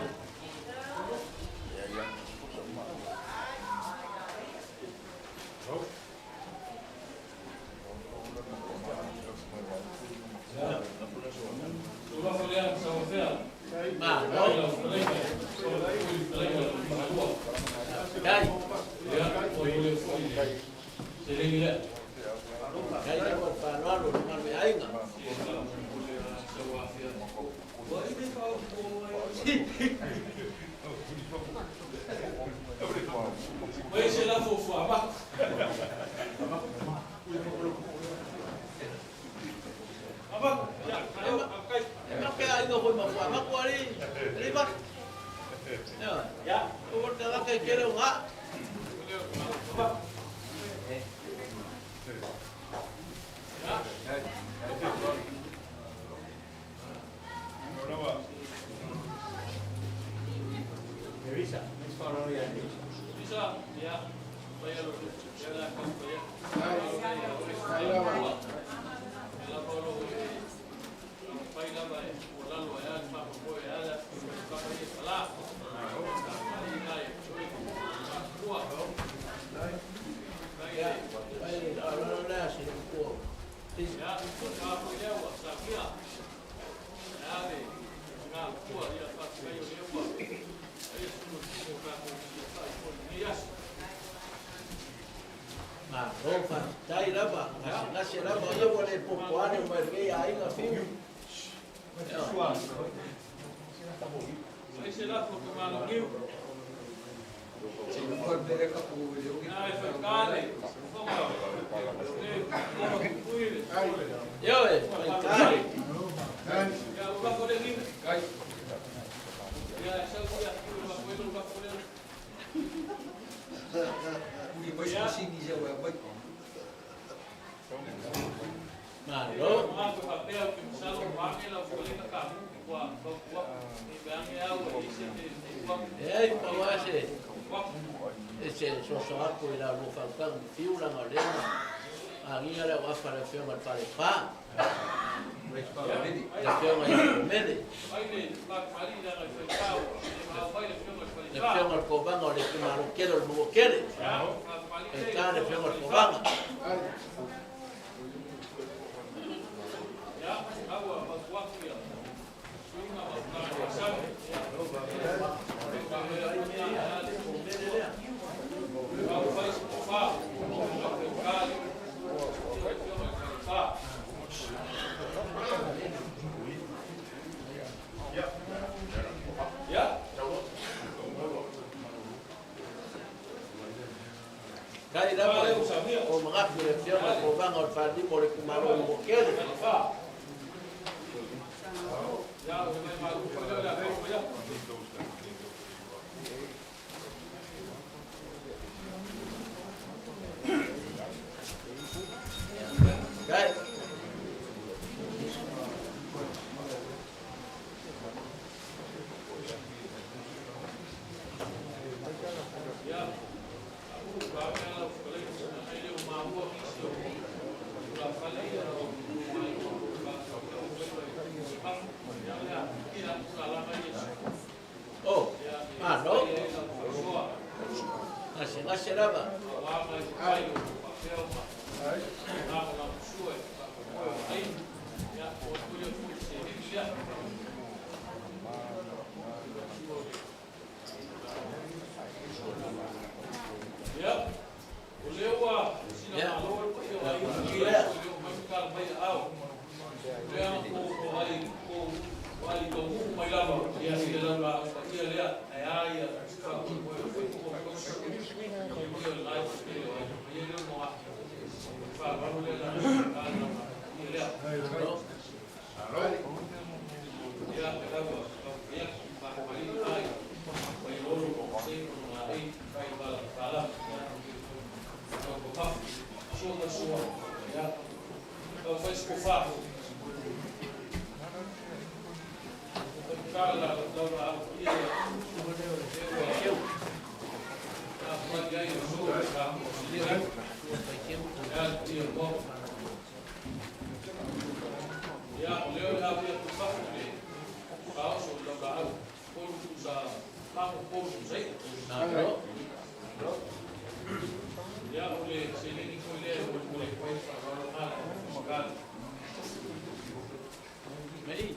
Malo. Faafetai. Faafetai lava le faaaloalo. E ma ke ai no foi ma fua ma ko ali. Ali ba. Ya. O te la ke kere nga. Elisa, ya, vaya lo que ya la ya. Ma rofa tai lava, nasi lava ia ua le popo ane o mai lenei aiga fiu. Ioe, faitale. Malo. E ai pa se e se so aku i la lo faukanga ma fiu laga o lea na agiga le au afa le afioga i le falepā le afioga ia Mele le afioga i le Kovaga o le itumalo kele o le maua kele e tā le afioga i le Kovaga. Kai lava o magafu le afioga i le Kovaga o le falelima o le itumalo o le maua kele. Kai. Oh, malo. Gase gase lava. Malo. Mei.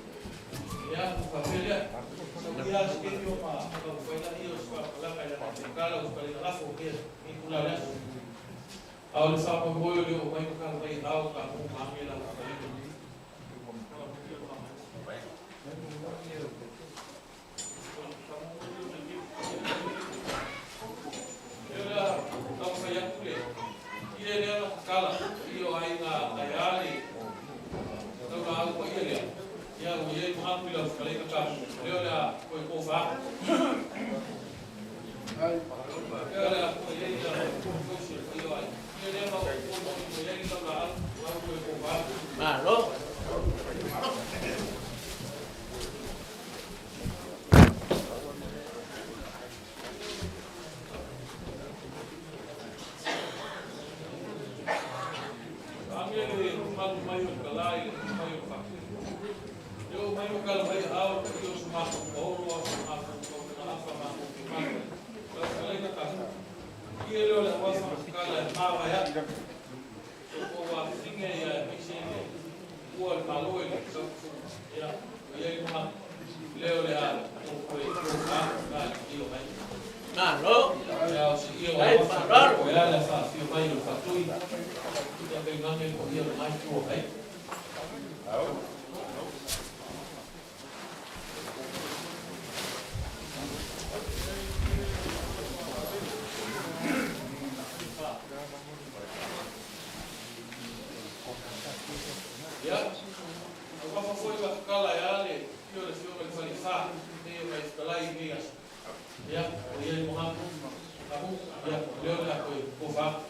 i lau fetalaiga Tapu, lea o le a toe tofa atu. Lea o le a toe i ai tausi o le paia o aiga. Ia lea ma ua molimoli mai ai lau laau, lau toe tofa atu. Malo. Agia le malu mai o le tala i le mai o le faatino. E oo mai ma tala mai aao le paia o so matou paolo a o so matou tautuga afa matou te malu ai. Lau fetalaiga Tapu, ia lea o le auafa na tatala e mavae atu. So tou afafine ia aemaise le ua o le Malo i le tautuga. Ia, ua i ai le manatu, lea o le a tou toe tofa atu i le paia o aiga. Malo. Ia o se ia o Dai auafa faaaloalo. o e ala faafio mai o le faatui. Ia tainane le paia o lena itu o aiga. Ia, auafa foi ua tatala e a le afio o le Afioga i le Falefa, nei o nai fetalai i lenei aso. Ia, ua i ai le manatu, Ahu, ia, o lea o le a toe tofa atu.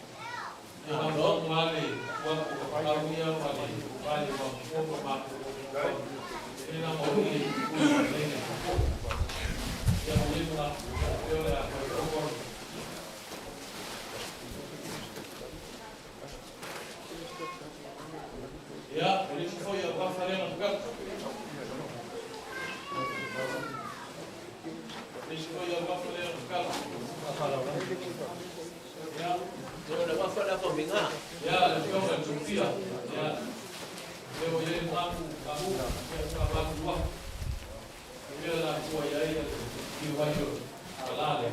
Ia, mautonu lava le atu atu o tapaau ia ma le tofa i le Igoamatua ma matou tofa. E na ma o i e pule ma le laina i Tupou. Ia, ua i ai le manatu, ia, o lea o le a toe tofa atu. Ia, o le isi foi auafa lea na tukata. Le isi foi auafa lea na tukata. Ia, O le wafa le faafaiga. Ia, le afioga i le Sofia. Ia, lea ua i ai le manatu, Ahu, ia, faamalulu atu. Mea la tua i ai le afio mai o tala lea.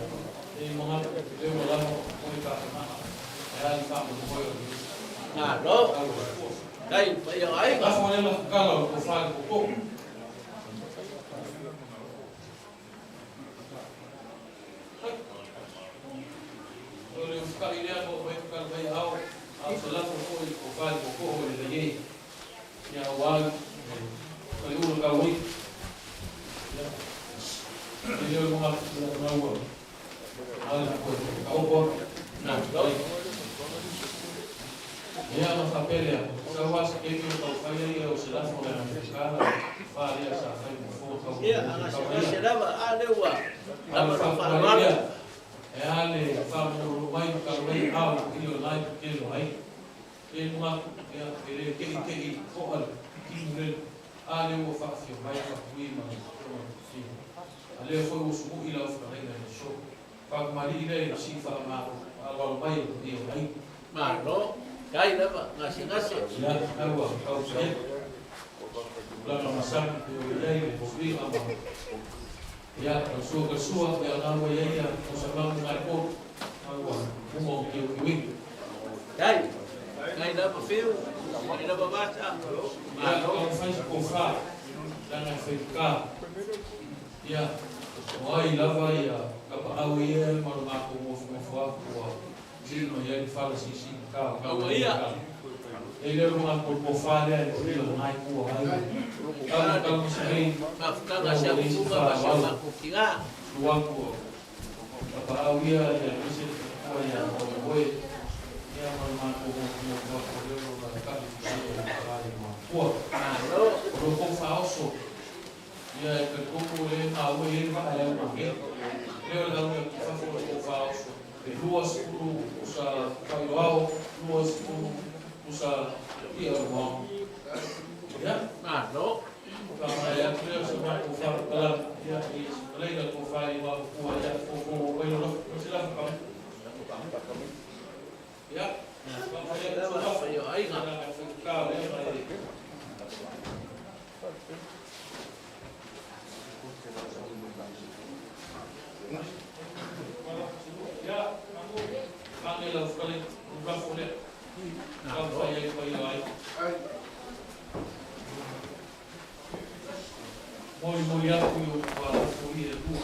E manatu, lea ua lava o le tapenaga. E a le faamoemoe o le Malo. tau o le tua. Dai paia o aiga. Lafo lea na tatala o le tofa i le tootoo. O le usitai lea na oo mai tatala mai ao, a o se lafo foi i le tofa i le tootoo e lelei ai. Ia aua le faleula tauai. Ia, e le o le manatu, ia na ua ale toe taoto atu. Malo. Ia ona faapea lea, sau lava se taimi o taufai ai o se lafo le tofa lea sa fai mo fua tau Ia, a gasegase lava, a lea ua A o lava le lou faapuai faaaloalo. lea, e a le faamomolo mai ma talu ao le paia o lena itu tele o aiga. E manatu, ia, e le teitei toa le timu lele, a lea ua faafio mai Faatui ma le afioga i le Sofia. A lea foi ua sumui lau fetalaiga i le aso. Faatamalii lea i le sii faamalo mai o le paia o aiga. Malo. Dai lava gasegase. Ia, aua tausia tulaga masani pe o i ai le suiga ma ia o sua ka sua ia na ua i ai ia o sa mamu ngai po aua uma o kiukiuina. Dai. Dai lava Fiu. Dai lava Vasa. Ia, Malo. taumafai se tofa leaga e faigata. Ia, o ai lava ia tapaau ia ma lo matou nofonofo atu ua lino i ai le fala sisigata o Aua ia. E le o le matou tofa lea e paia o lena itu o aiga. Tau tau se nei Mafutaga si a kukuga ma si o matou tiga. su atu o tapaau ia ia aemaise le faletua ia oeoe ia ma le matou nofonofo atu o lea o lo o lalata'i i le fale i Matua. Malo. O lo tou faaoso ia e talitonu o lea e maua i ai le vaa e aumāgea. Lea o le auga atu i fafo o lo tou faaoso e 20 pusa failoao, 20 pusa i'a o le moaga. Ia, Malo. faamaea atu lea o se matou faamatalaga ia i se fetalaiga le tofa i le Igoamatua ia fofo mai lo lafo o se lafo kau. Ia, faamaea atu Lava se lafo. paia o aiga. Ia leaga e faigata lea ma e Ia, ane lau fetalaiga, o le lafo lea. Taumafai ai paia o aiga. Molimoli atu i ou alofa i le Atua.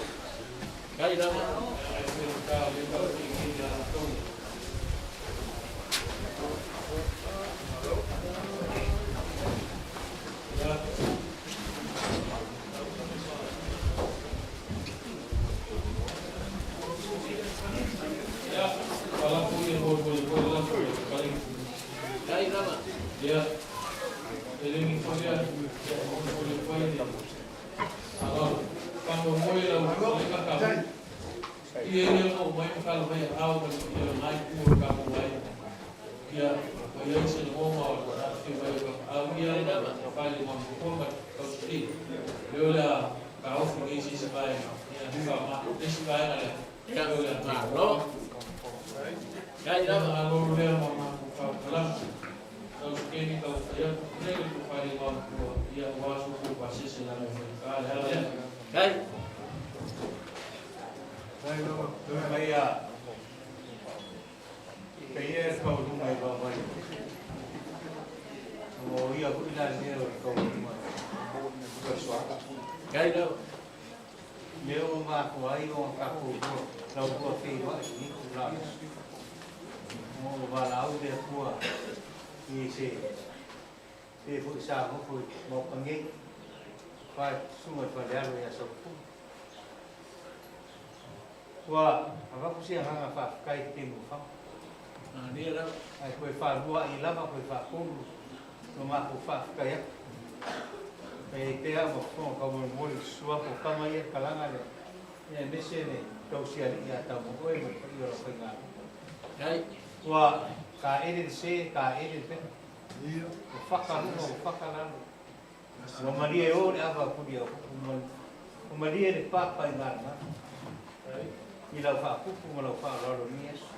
Dai lava. Leaga e faigata o lea tatou te i ai i le alataua. Ia, Seleni foi lea e molimoli atu ai le faaaloalo. Faamoemoe lau fetalaiga Kahu, ia ia ona oo mai ma tala mai aao ma le paia o lena itu o le tatou aiga, ia ua i ai se lagona o le afifio mai o Tapaau ia ma le Tofa i le Igoamatua ma le Tausi Alii, o lea o le a taofi nei se isi vaega, ia faaaoga le isi vaega lea, ia o le a Malo. Faafetai lava. Malo lea ma matou faamatalaga. Tausi Keni taumafai atu pule le Tofa i le Igoamatua, ia aua so outou pasese leaga e faigata le ala lea. Faafetai. Faafetai lava. Mai a peia le kaualuga i vaovai. Ua ia foi la lea o le kaualuga i soaga. Faafetai lava. Lea ua mafua ai ona tatou laulua feiloai i lenei itula o le aso. Ua valaau le Atua i se pe foi sa nofo i Maota nei, fa susuga i Falealo ia Sautu. Ua avatu se agaga faafetai i le taimi ua fano. Malie lava. Ae toe faalua ai lava toe faatolu no matou faafetai atu. E i ai pea ma fofoga taumolimoli i susu atu o tama ia le kalaga lea, ia aemaise le tausialii ia Taumoe ma le paia o lau faigamalo. Faafetai. Ua taele le se, taele le pepa. Ia. Ua faka luga, ua faka lalo. Ua malie e o le ava puli au ua malie le papa i galagalu. I lau faapupu ma lau faaaloalo i lenei aso.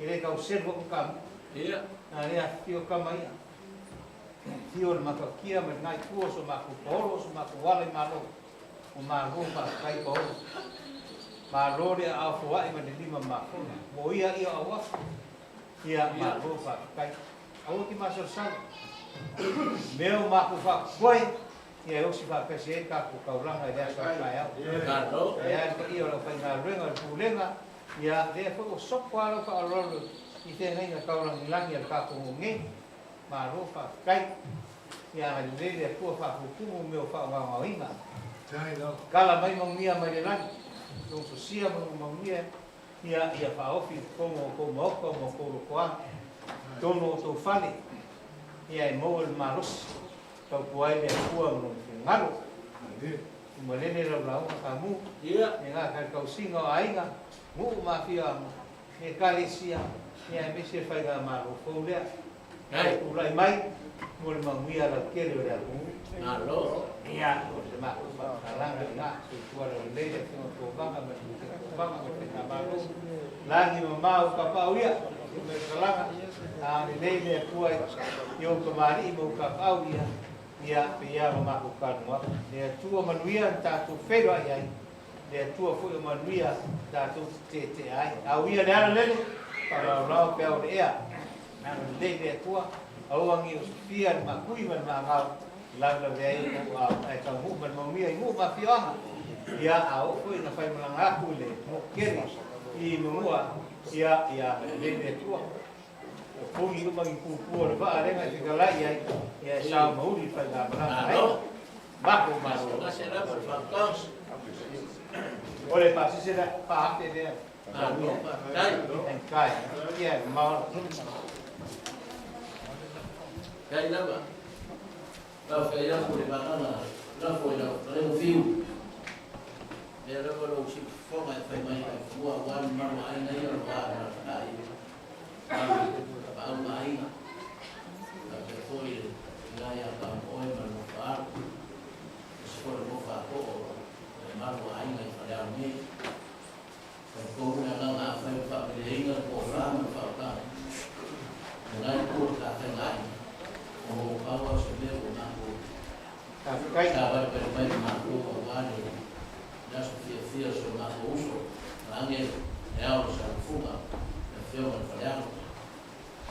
E le tau selu aku kamu. Ia. Na lea afifio tama ia. Afio le Matautia ma lena itu o so matou paolo, o so matou ala i Malo. Ua malo faafetai paolo. Malo le aao foai ma le lima mafona. Ua oia ia o auafa. Ia malo faafetai. Aua te masalosalo. Mea o matou faakokoe, ia e osi faatasi ai le tatou taulaga i le aso a taeao. Malo. Ae a le paia o le aufaigaluega o le Pulega, ia lea foi ua sopo lava lau faaaloalo i feagaiga taulagilagi a le tatou nuu nei. Malo faafetai. Ia agalelei le Atua faapupumu mea o faaaogaogaoina. Faafetai lava. Kala mai manuia mai le lagi, lou sosia ma lou manuia, ia ia faaofi i totonu o outou maota ma outou lotoaga, totonu o outou fale, ia e maua le malosi, tautua ai le Atua ma lona finagalo. Malie. Ua malele lau lauga Kamu, Ia. e gata i le tausiga o aiga, nuu ma afioaga, ekalesia, ia aemaise le faigamalo fou lea. Faafetai. Tulai mai mo le manuia lautele o le atunuu. Malo. Ia, o se matou faamatalaga lena, soifua laulelei le Afioga Tovaga ma le Pulega Tovaga ma le Faigamalo. Lagi mamao tapaau ia, mai le kalaga, a lelei le Atua i ou tamalii ma ou tapaau ia, ia pei lava ma matou talanoa atu. Le Atua manuia na tatou feiloai ai, le Atua foi o manuia tatou te tetea ai. Au ia le ala lele, faalaolao pe au le ea. Agalelei le Atua, aua ne i osofia le makui ma le magao, e lavelave ai o tou ao, ae taunuu ma le manuia i nuu ma afioaga. Ia, a oo foi ina faimalaga atu i le motu tele i Manua, ia, ia agalelei le Atua. Ua puni uma ni pupu o le vaa lea na e fetalai ai, ia e sao ma uli le faigamalaga a aiga. Malo. Mako malo. Gasegase lava le faatoaga. O le pasese lea, 4,000 lea. Malo faafetai. Enkai. Ia, e mamao. Faafetai lava. Faafetai atu i le vagaga lafo i lau fetalaiga Fiu. Lea lava lou siufofoga e fai mai ai fanua aua le mamalu o aiga ia o lo o alalatai i le Tapaau ma Aiga. Faapea foi le tina ia Kamo'oe ma le nofo a alo, aemaise foi le nofo a too o le mamalu o aiga i Faleao nei. Talitonu le agaga afai ua faamalieina le tofa ma le faautaga i lena itu o le tafeagai, o lo o pau lava o se mea ua matou Faafetai. savaivai mai le matou aua le aso fiafia o si o matou uso vaeane le ao o Salafuga, le afioga i le Falealo.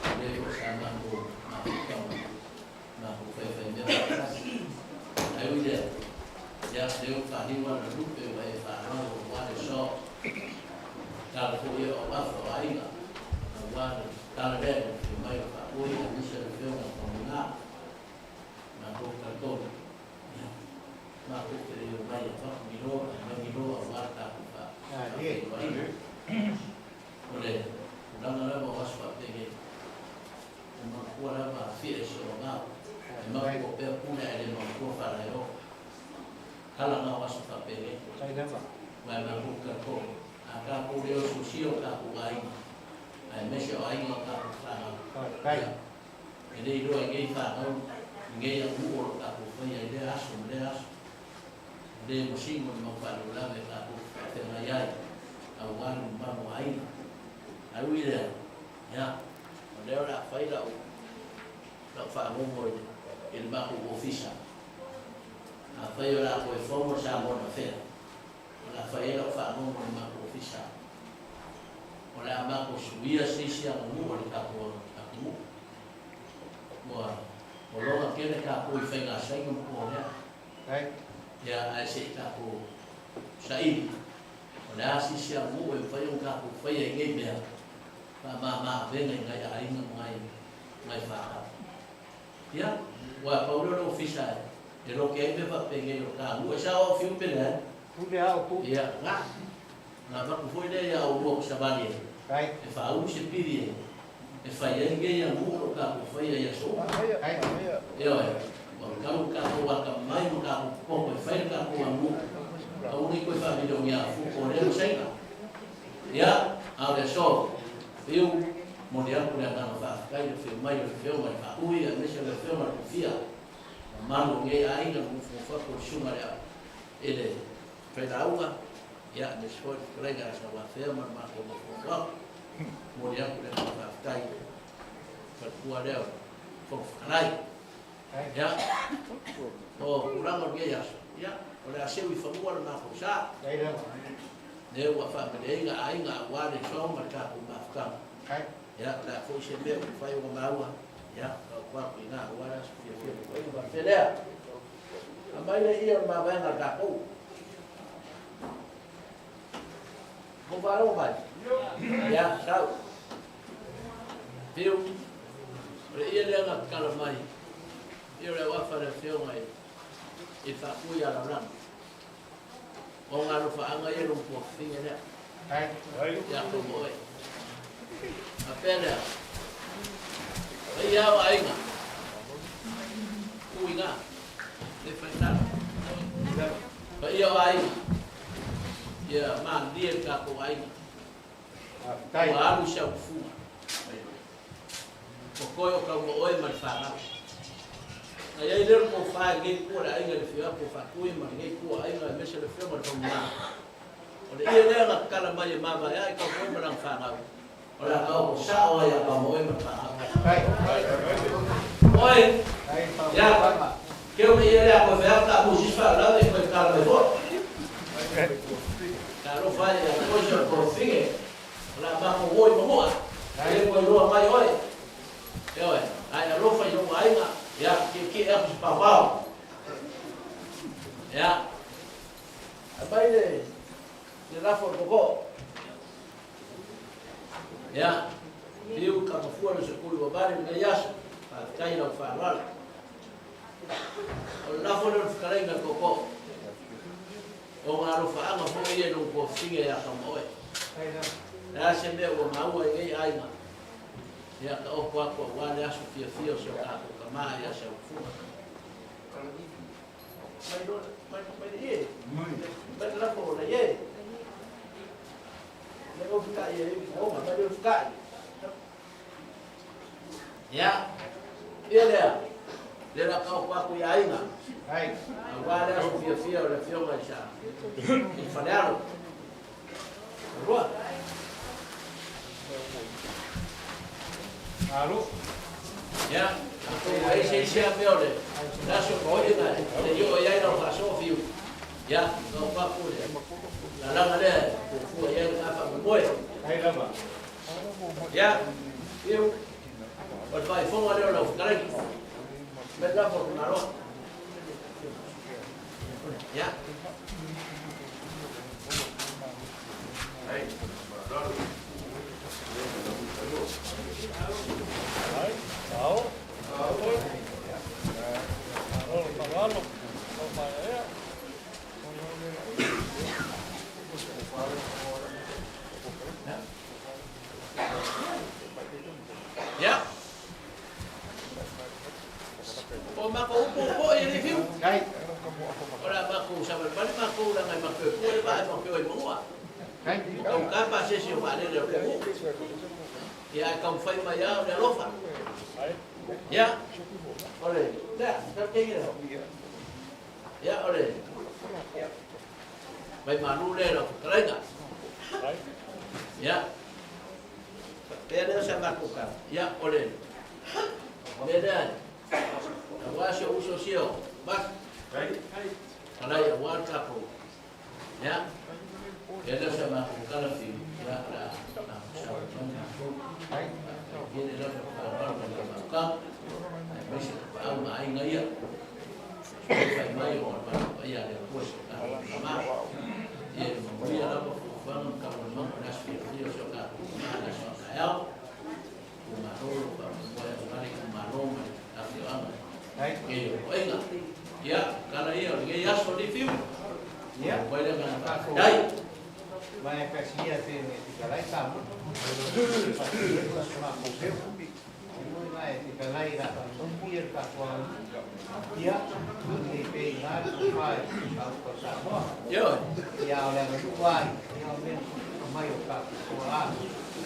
O lea foi sa matou mafuta ma matou faifaimea faatasi. Ae ui i lea, ia, lea ua faaliu ala lupe ua e faaaloalo aua le soa. Tala foi ia o auafa o aiga aua le tala lea i le afio mai o Faapoi aemaise le afioga i le Paulina. Matou talitonu, ia, matou te le omai e avatu ni loa ae aumai ni loa aua le tatou faafeiloaiga. O le tulaga lava o aso faapenei, e manatua lava afia i si ou agao. E mapu o pea pule ae le mautua faalaeo. Tala na o aso faapenei. Ua e mapu tatou. A tatou le osiosia o tatou aiga, aemaise o aiga o tatou fanau. Ia, e le iloa i nei fanau, i nei atunuu o lo o tatou faia i lea aso ma lea aso. E le masino le mau faalavelave e tatou te faafeagai ai, aua le mamalu o aiga. Ae ui i lea, ia, o lea o le a fai lau, lau faalogo i le matou ofisa. Afai o le a toe fono le Samoa Affair, o le a fai ai lau faalogo i le matou ofisa. O le a matou suia se isi aganuu a le tatou atunuu. Ua loga tele tatou i faigasaina ma po lea. Ia, ae se i tatou saili, o le a se isi aganuu e mafai ona tatou faia i nei mea, faamama avega i nai aiga ma nai fanau. Ia, ua pau lea o le ofisa e loke ai mea faapenei o le taua. E sao au fiu pe leai? Pule au pu. Ia, na. Na avatu foi lea ia aulua o savali e. E faaulu se pili e. E fai ai nei aganuu o lo o tatou faia i aso uma. Ioe, ua tau tatou atamamai ma tatou popo e fai le tatou aganuu. Aua ne i toe faamilioni afu po o lea ma Saina. Ia, a o le aso, fiu, momoli atu le agaga faafetai i le afio mai o le Afioga i le Faatui aemaise o le Afioga i le Kofia, mamalu o lenei aiga, le nofonofo atu o le Susuga i le Failauga, ia, aemaise foi le fetalaiga ia Sauafea ma le matou nofonofo atu. Momoli atu le agaga faafetai i le faletua lea o le Fofoga Fetalai. Ia, o tulaga o lenei aso, ia, o le a seu i fanua le matou sa. Lea ua faameleina aiga aua le soa ma le tatou mafutaga. Ia, o le a foi se mea ua mafai ona maua, ia, tau atu i ina aua le aso fiafia o le faapea lea. Aumai le ia o le mavaega a le tatou. Mo faalogo mai? Ia, sau. Fiu, o le ia lea na tatala mai, ia o le auafa le afioga i le Faatui ia Laulagi. O ngā alofaaga ia lou tuafafine lea. Ia tou ma oe. Faapea lea, paia o aiga, tu i ina, le faitala. Paia o aiga, ia malilie le tatou aiga. Ua alu i se autufuga. Ua toe o tau ma oe ma le fanau. Na i ai lea o le tofa i lenei itu o le aiga i le afio atu o Faatui ma lenei itu o aiga aemaise le afioga i le Faumuina. O le ie lea na tatala mai e mavae ai Taumoe ma lana fanau. O le a taoto sao ai ia Taumoe ma le fanau. Oe, ia, keu le ie lea koe fai atu ta amu sisi faalavelave i koe tatala mai foi. Talofa ai ia koe si o le tuafafine. O le a matou o i Manua, e le toe iloa mai oe. Ioe, ae alofa i lou aiga, ia, tietie atu se paopao. Ia, aumai le, le lafo o le tootoo. Ia, fiu i kamafua le sekuli ua vale lenei aso, faafetai i lau faaaloalo. O le lafo lea o le fetalaiga i le tootoo. O ngā alofaaga foi ia i lou tuafafine ia Taumaoe. Le a se mea ua maua i nei aiga, ia taoto atu aua le aso fiafia o si o tatou tama ia Siautufuga. Mai loa, mai, mai le ie, mai le lafo o le ie. Le o fita'i e i mai le fita'i. Ia, ia lea, lea la taoto atu i aiga. Aua le aso fiafia o le afioga i sa i Falealo. Rua. Alo. Ia, atonu ai se isi a mea o le aso toeina le i oo i ai lau faasoa fiu. Ia, taoto atu le lalaga lea e fuafua i ai le faamoemoe. Ia, fiu, o le faaifoga lea o lau fetalaiga. Mai le lafo o le Malo. Ia. Ia. O makou upu po'i e le fiu. O le a makou savalivali makou leaga e matou o e pua le vaa e matou o ai Manua. Ua taugata pasese o vaalele a le atunuu. Ia ae taumafai mai lava o le alofa. Ia, o le, lea, ia, o le vaimalu lea i lau fetalaiga. Ia, faapea lea o sa matou tala. Ia, o le mea lea, aua si ou uso sia o Mati, talai aua le tatou, ia, lea lea o sa matou tala fiu, ia, o le a savalivali matou. Faafetai tele lava le faaaloalo ma le faautaga, aemaise tapaau ma aiga ia. Fai mai o le matou paia a le Atua si o tatou Tama. Ia e manuia lava fuafuaga ma taualumaga o le aso fiafia o si o tatou Tama i le aso a taeao. Itumalo o lo o faamoemoe aua le itumalo ma le afioaga i o aiga. Ia, tala ia o lenei aso Lifiu. Ia, Mai le agaga faafetai. Mai kasia te me te kalai ka mo. Mai te kalai ra ia ka ko ia ni pe ngā tu mai au ko sa mo. Ioe. Ia o le nu ai ia o me mai o ka ko a.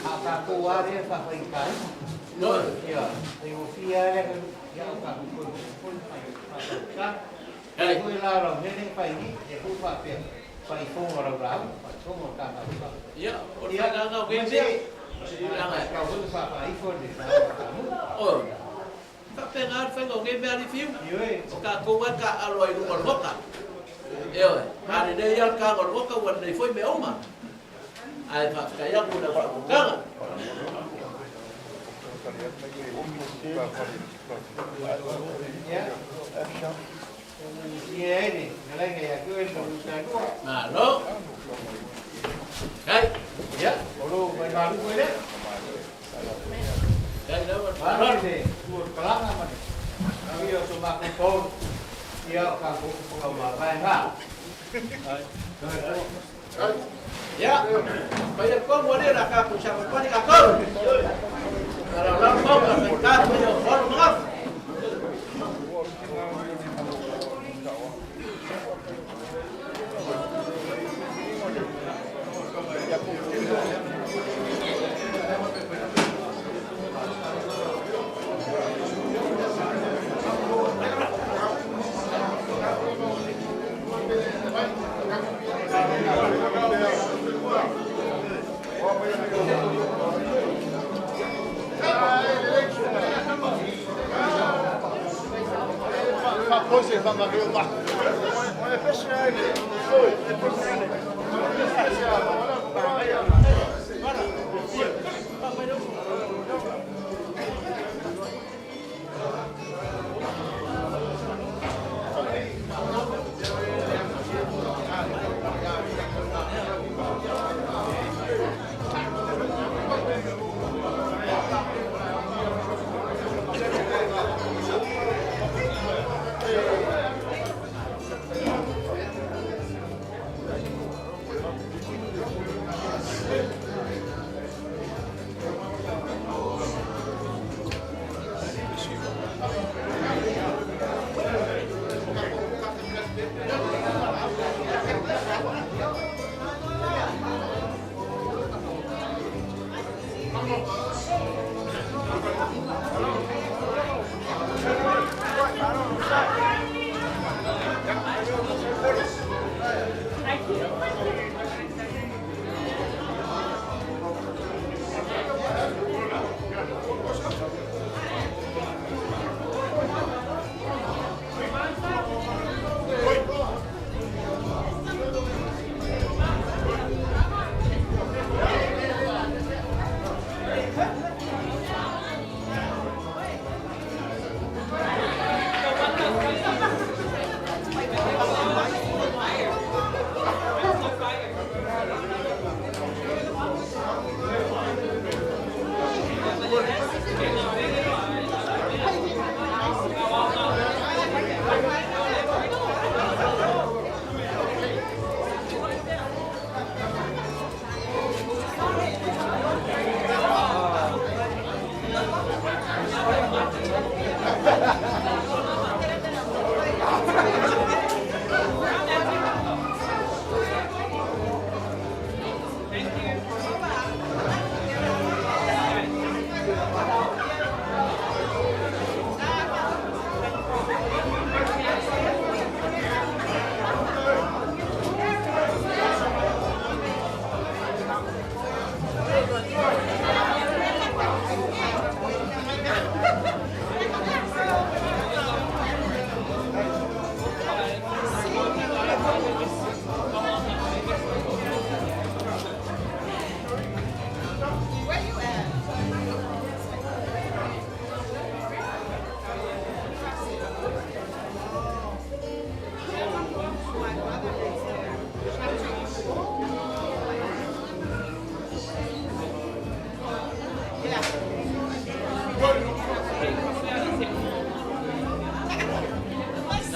A ka ko a re fa fa i kai. Ioe. Ia, te o fia le ia o ka ko ko mai ka. Hei. Ko la ro mene fa ni e ku fa pe. Fa i fonga rau rau, fa fonga ka ka ka. Ia, o le whakanga o kei mea. Ia, ka hu fa fa i fo le ka mu. Oi. Whapenga le whainga o ngei mea Lifiu. Ioe. O ka kou e ka aloa i lunga o le moka. Ioe. A lelei lava le kaga o le moka ua lelei foi mea uma. Ae faafetai atu i lau faautaga. Ia. Ia ene, nalainga ia koe le salua. Malo. Kai. Ia, o lo mai malu koe le. Kai lava le Malo faaaloalo. le tua kalanga ma le. Ia o so makou tolu. Ia o ka ko ko ma vai ngā. Ia, pai le komu ale la ka ku sa pani ka kau. Ala la mau ka fai ka ku yo hol ngaf.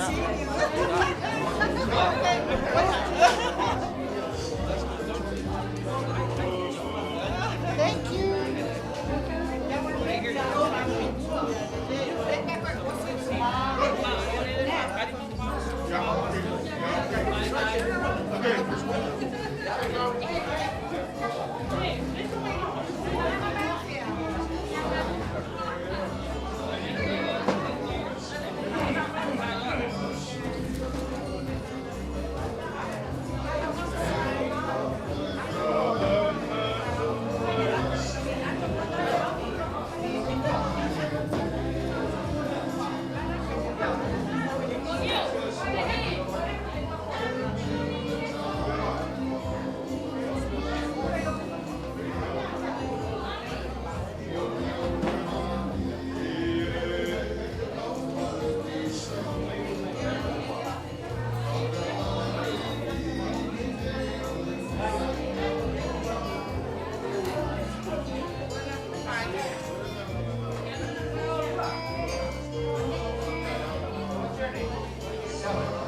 Thank you.